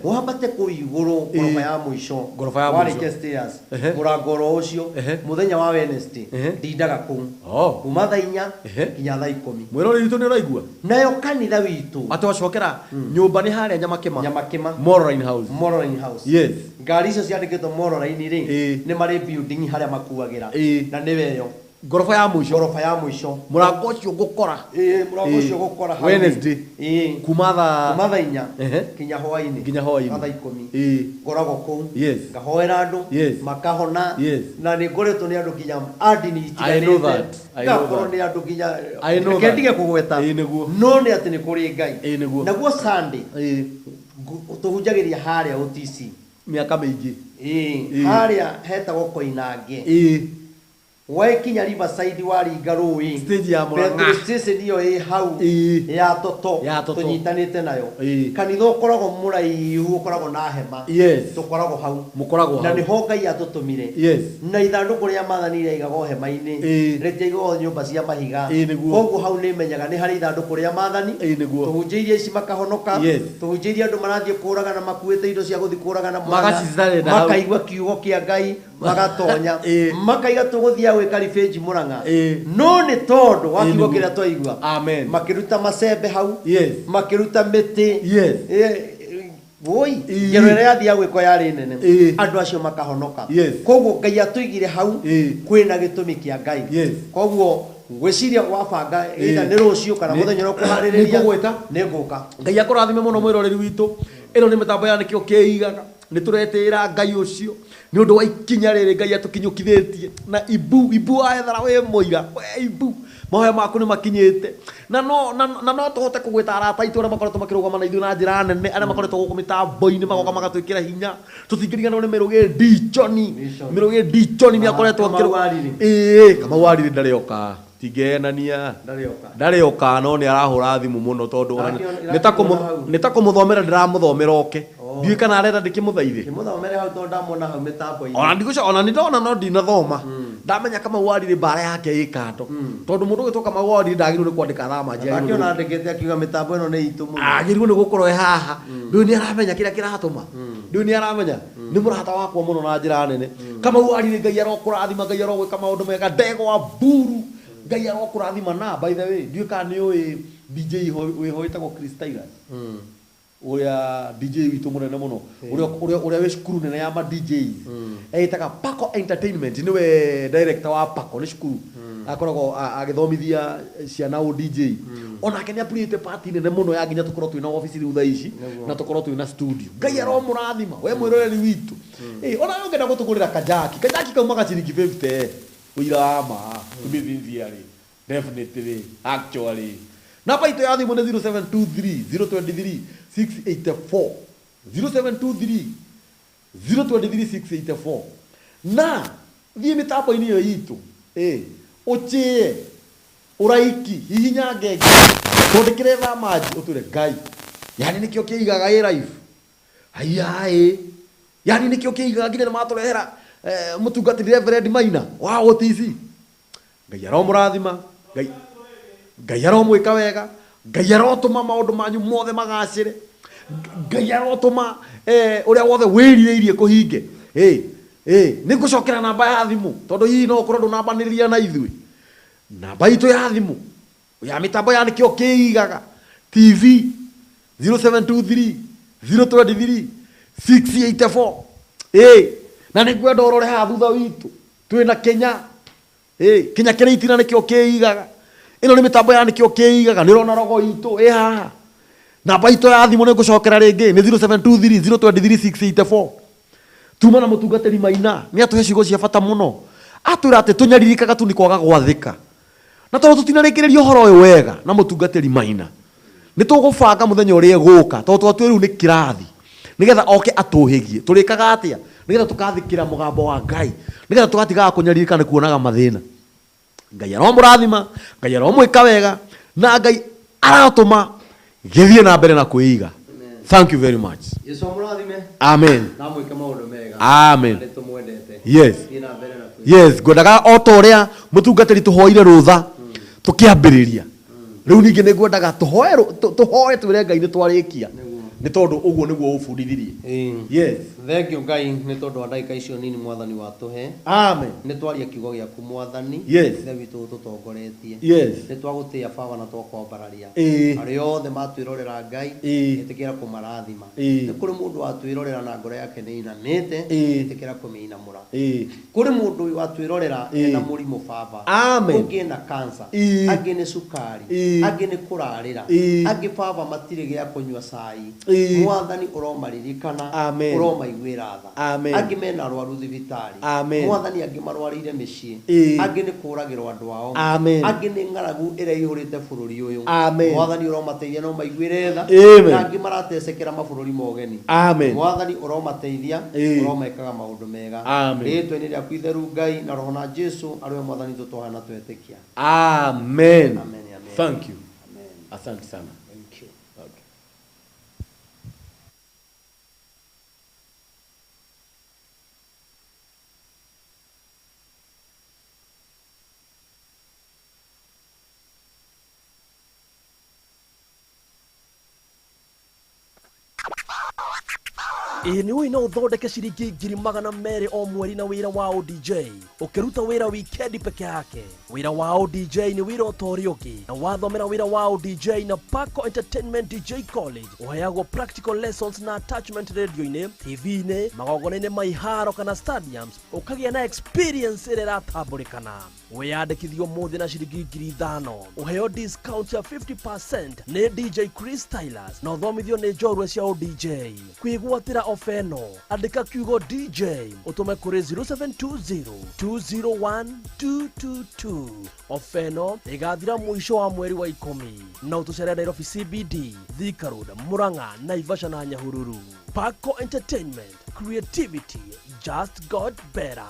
Wambate kũu igũrũ ngoroba ya mũico. Ngoroba ya mũico. Warĩkia stairs, mũrango oro ũcio, mũthenya wa Wednesday, ndindaga kũu. Kuma thaa inya nginya thaa ikũmi. Mwĩroreri witũ nĩ ũraigua? Nayo kanitha witũ. Atĩ wacokera nyũmba nĩ harĩa Nyamakĩma. Nyamakĩma. Moroline House. Moroline House. Yes. Ngari icio ciandĩkĩtwo Moroline rĩ, nĩ marĩ building harĩa makuagĩra. Na nĩwe ĩyo. Ngoroba ya mũico. Ngoroba ya mũico. Mũrango ũcio ngũkora. Ĩĩ, mũrango ũcio ngũkora hau. Wednesday. Kuma thaa Kuma thaa inya nginya hwainĩ. Nginya hwainĩ. Thaa ikũmi. Ngoragwo kũu. Ngahoera andũ. Makahona. Na nĩ ngoretwo nĩ andũ nginya a ndini I know itiganĩte. that. I know Ngakorwo that. nĩ andũ nginya I know Reke that. ndige kũgweta. Ĩĩ nĩguo. No nĩ atĩ nĩ kũrĩ Ngai. Ĩĩ nĩguo. Naguo Sunday. Tũhunjagĩria harĩa OTC. Mĩaka mĩingĩ. Ĩĩ. Harĩa hetagwo Koinange. Wakinya Riverside waringa rũĩ. Stage ya Murang'a. Petrol station ĩyo ĩ hau. Ya Toto. Ya Toto. Tũnyitanĩte nayo. Kanitha ũkoragwo mũraihu, ũkoragwo na hema. Tũkoragwo hau. Mũkoragwo Na hau. nĩho Ngai atũtũmire. Na ithandũkũ rĩa maathani rĩaigagwo hema-inĩ. Rĩtiaigagwo nyũmba cia mahiga. Ĩĩ nĩguo. Koguo hau nĩmenyaga nĩ harĩ ithandũkũ rĩa maathani. Ĩĩ nĩguo. Tũhunjĩirie ici makahonoka. Tũhunjĩirie andũ marathiĩ kũragana makuĩte indo cia gũthiĩ kũragana Murang'a. Magacitharĩra hau. Makaigua kiugo kĩa Ngai. Magatonya. Makaiga tũgũthiaga gwĩka revenge Murang'a. No nĩ tondũ wa kiugo kĩrĩa twaigua. Amen. Makĩruta macembe hau. Makĩruta mĩtĩ. Woi, ngero ĩrĩa yathiaga gwĩkwo yarĩ nene. Andũ acio makahonoka. Koguo Ngai atũigire hau kwĩna gĩtũmi kĩa Ngai. Koguo ngwĩciria wabanga either nĩ rũciũ kana mũthenya ũrĩa ũkũharĩrĩria. Nĩngũgwĩta. Nĩngũka. Ngai akũrathime mũno mwĩroreri witũ. Ĩno nĩ mĩtambo ya nĩkĩo kĩigaga. Nĩ tũretĩĩra Ngai ũcio nĩ ũndũ wa ikinya rĩrĩ Ngai atũkinyũkithĩtie na ibu, ibu wa ethara wĩ mũira, we ibu mahoya maku nĩ makinyĩte. Na no tũhote kũgwĩta arata aitũ arĩa makoretwo makĩrũgama na ithuĩ na njĩra nene, arĩa makoretwo gũkũ mĩtambo-inĩ magoka magatwĩkĩra hinya. Tũtingĩriganĩrwo nĩ Mĩrũgĩ Ndichoni. Mĩrũgĩ Ndichoni nĩ akoretwo Kamau akĩrũ- Wariri. Ĩĩ, Kamau Wariri ndarĩ oka. Tingĩenania. Ndarĩ oka. Ndarĩ oka, no nĩ arahũra thimũ mũno tondũ ona Arakĩona- ĩrakĩona hau. nĩ ta kũmũthomera ndĩramũthomera oke. Ndiũĩ kana arenda ndĩkĩmũthaithe. Kĩmũthomere hau tondũ ndamwona hau mĩtambo-inĩ. Ona ndigũcoka, ona nĩ ndona no ndinathoma. Ndamenya Kamau Wariri mbara yake ĩ kando. Tondũ mũndũ ũgĩtwo Kamau Wariri ndagĩrĩirwo nĩ kwandĩka thaa manji, agĩrĩirwo nĩ Akĩona andĩkĩte akiuga mĩtambo ĩno nĩ itũ mũno. Agĩrĩirwo nĩ gũkorwo e haha. Ndũĩ nĩ aramenya kĩrĩa kĩratũma. Ndũĩ nĩ aramenya. Nĩ mũrata wakwa mũno na njĩra nene. Kamau Wariri Ngai arokũrathima, Ngai arogwĩka maũndũ mega. Ndegwa Mburu Ngai arokũrathima. Na by the way, ndiũĩ kana nĩ ũĩ DJ wĩho wĩtagwo Chris Tigers ũrĩa DJ witũ mũnene mũno ũrĩa wĩ cukuru nene ya ma DJs ĩtaga Paco Entertainment nĩwe director wa Paco nĩ cukuru akoragwo agĩthomithia ciana o DJ onake nĩ apurĩte party nene mũno ya nginya tũkorwo twĩna office rĩu thaa ici na tũkorwo twĩna studio. Ngai aromũrathima we mwĩroreri witũ. Ona ũngĩenda gũtũgũrĩra kajaki kaumaga ciringi 50 ũira wa ma to be sincerely definitely actually. Namba itũ ya thimũ nĩ 0723 023 684 0723 023 684 na thiĩ mĩtambo-inĩ ĩyo itũ ũchĩe ũraiki hihinya ngenge twandĩkĩre thaa maji ũtwĩre Ngai yani nĩkĩo kĩigaga ĩ life haiya yani nĩkĩo kĩigaga nginya nĩmatũrehera mũtungatĩri Reverend Maina wa OTC. Ngai aromũrathima, Ngai aromwĩka wega, Ngai arotũma maũndũ manyu mothe magacĩre, Ngai arotũma ũrĩa wothe wĩrirĩirie kũhinge. Nĩ ngũcokera namba ya thimũ tondũ hihi no ũkorwo ndũnambanĩrĩria na ithuĩ. Namba itũ ya thimũ ya mĩtambo ya nĩkĩo kĩigaga TV 0723 023 684. Na nĩ ngwenda ũrore haha thutha witũ twĩna Kenya. Kenya kĩrĩa itina nĩkĩo kĩigaga. Ĩno nĩ mĩtambo ya nĩkĩo kĩigaga nĩ ũrona rogo itũ ĩ haha. Namba itũ ya thimũ nĩ ngũcokera rĩngĩ nĩ 0723 023 684. Tuma na mũtungatĩri Maina nĩ atũhe ciugo cia bata mũno. Atwĩra atĩ tũnyaririkaga tu nĩ kwaga gwathĩka. Na tondũ tũtinarĩkĩrĩria ũhoro ũyũ wega na mũtungatĩri Maina nĩ tũgũbanga mũthenya ũrĩa ĩgũka tondũ twatue rĩu nĩ kĩrathi nĩgetha oke atũhĩgie. Tũrĩkaga atĩa nĩgetha tũkathĩkĩra mũgambo wa Ngai nĩgetha tũgatigaga kũnyarirĩka nĩ kuonaga mathĩna. Ngai aromũrathima, Ngai aromwĩka wega na Ngai aratũma gĩthiĩ na mbere na kwĩiga. Thank you very much. Yesu amũrathime. Amen. Na mwĩke maũndũ mega. Amen. Nĩ tũmwendete. Yes. Thiĩ na mbere na kwĩiga. Yes, ngwendaga o ta ũrĩa mũtungatĩri tũhoire rũtha tũkĩambĩrĩria. Rĩu ningĩ nĩ ngwendaga tũhoe twĩre Ngai nĩ twarĩkia. Nĩ tondũ ũguo nĩguo ũbundithirie. Yes. Thank you Ngai nĩ tondũ wa ndagĩka icio nini mwathani watũhe. Amen. Nĩ twaria kiugo gĩaku mwathani. Yes. Ithe witũ ũtũtongoretie. Yes. Nĩ twagũtĩĩa baba na twakwambararia. Arĩa othe matwĩrorera Ngai ĩtĩkĩra kũmarathima. Nĩ kũrĩ mũndũ watwĩrorera na ngoro yake nĩ inamĩte ĩtĩkĩra kũmĩinamũra. Kũrĩ mũndũ watwĩrorera ena mũrimũ baba. Amen. Ũngĩ ena cancer. Angĩ nĩ cukari. Angĩ nĩ kũrarĩra. Angĩ baba matirĩ gĩa kũnyua cai. Mwathani ũromaririkana. Amen. Ũromaiguĩra tha. Amen. Angĩ mena arwaru thibitarĩ. Amen. Mwathani angĩ marwarĩire mĩciĩ. Angĩ nĩ kũragĩrwo andũ ao. Amen. Angĩ nĩ ng'aragu ĩrĩa ĩihũrĩte bũrũri ũyũ. Amen. Mwathani ũromateithia no maiguĩre tha. Amen. Na angĩ maratecekera mabũrũri ma ũgeni. Amen. Mwathani ũromateithia ũromekaga maũndũ mega. Amen. Rĩĩtwa-inĩ rĩaku itheru Ngai na roho na Jesu arĩwe mwathani tũtũhana twetĩkia. Amen. Amen, amen. Thank you. Amen. Asante sana. Thank you. Okay. Ĩ nĩ ũĩ no ũthondeke ciringi 200,000 o mweri na wĩra wa ODJ ũkĩruta wĩra wikendi peke yake. Wĩra wa ODJ nĩ wĩra o ta ũrĩa ũngĩ, na wathomera wĩra wa ODJ na Paco Entertainment DJ College ũheagwo practical lessons na attachment radio-inĩ, TV-inĩ, magongona-inĩ ma iharo kana stadiums, ũkagĩa na experience ĩrĩa ĩratambũrĩkana. Wĩyandĩkithio mũthĩ na ciringi 5,000 ũheo discount ya 50% nĩ DJ Chris Stylus na ũthomithio nĩ njorua cia ODJ. Kwĩgwatĩra ofa ĩno andĩka kiugo DJ ũtũme kũrĩ 0720 201 222. Ofa ĩno ĩgathira mũico wa mweri wa 10 na ũtũcere Nairobi CBD, Thika Road, Murang'a, Naivasha na Nyahururu. Paco Entertainment, creativity just got better.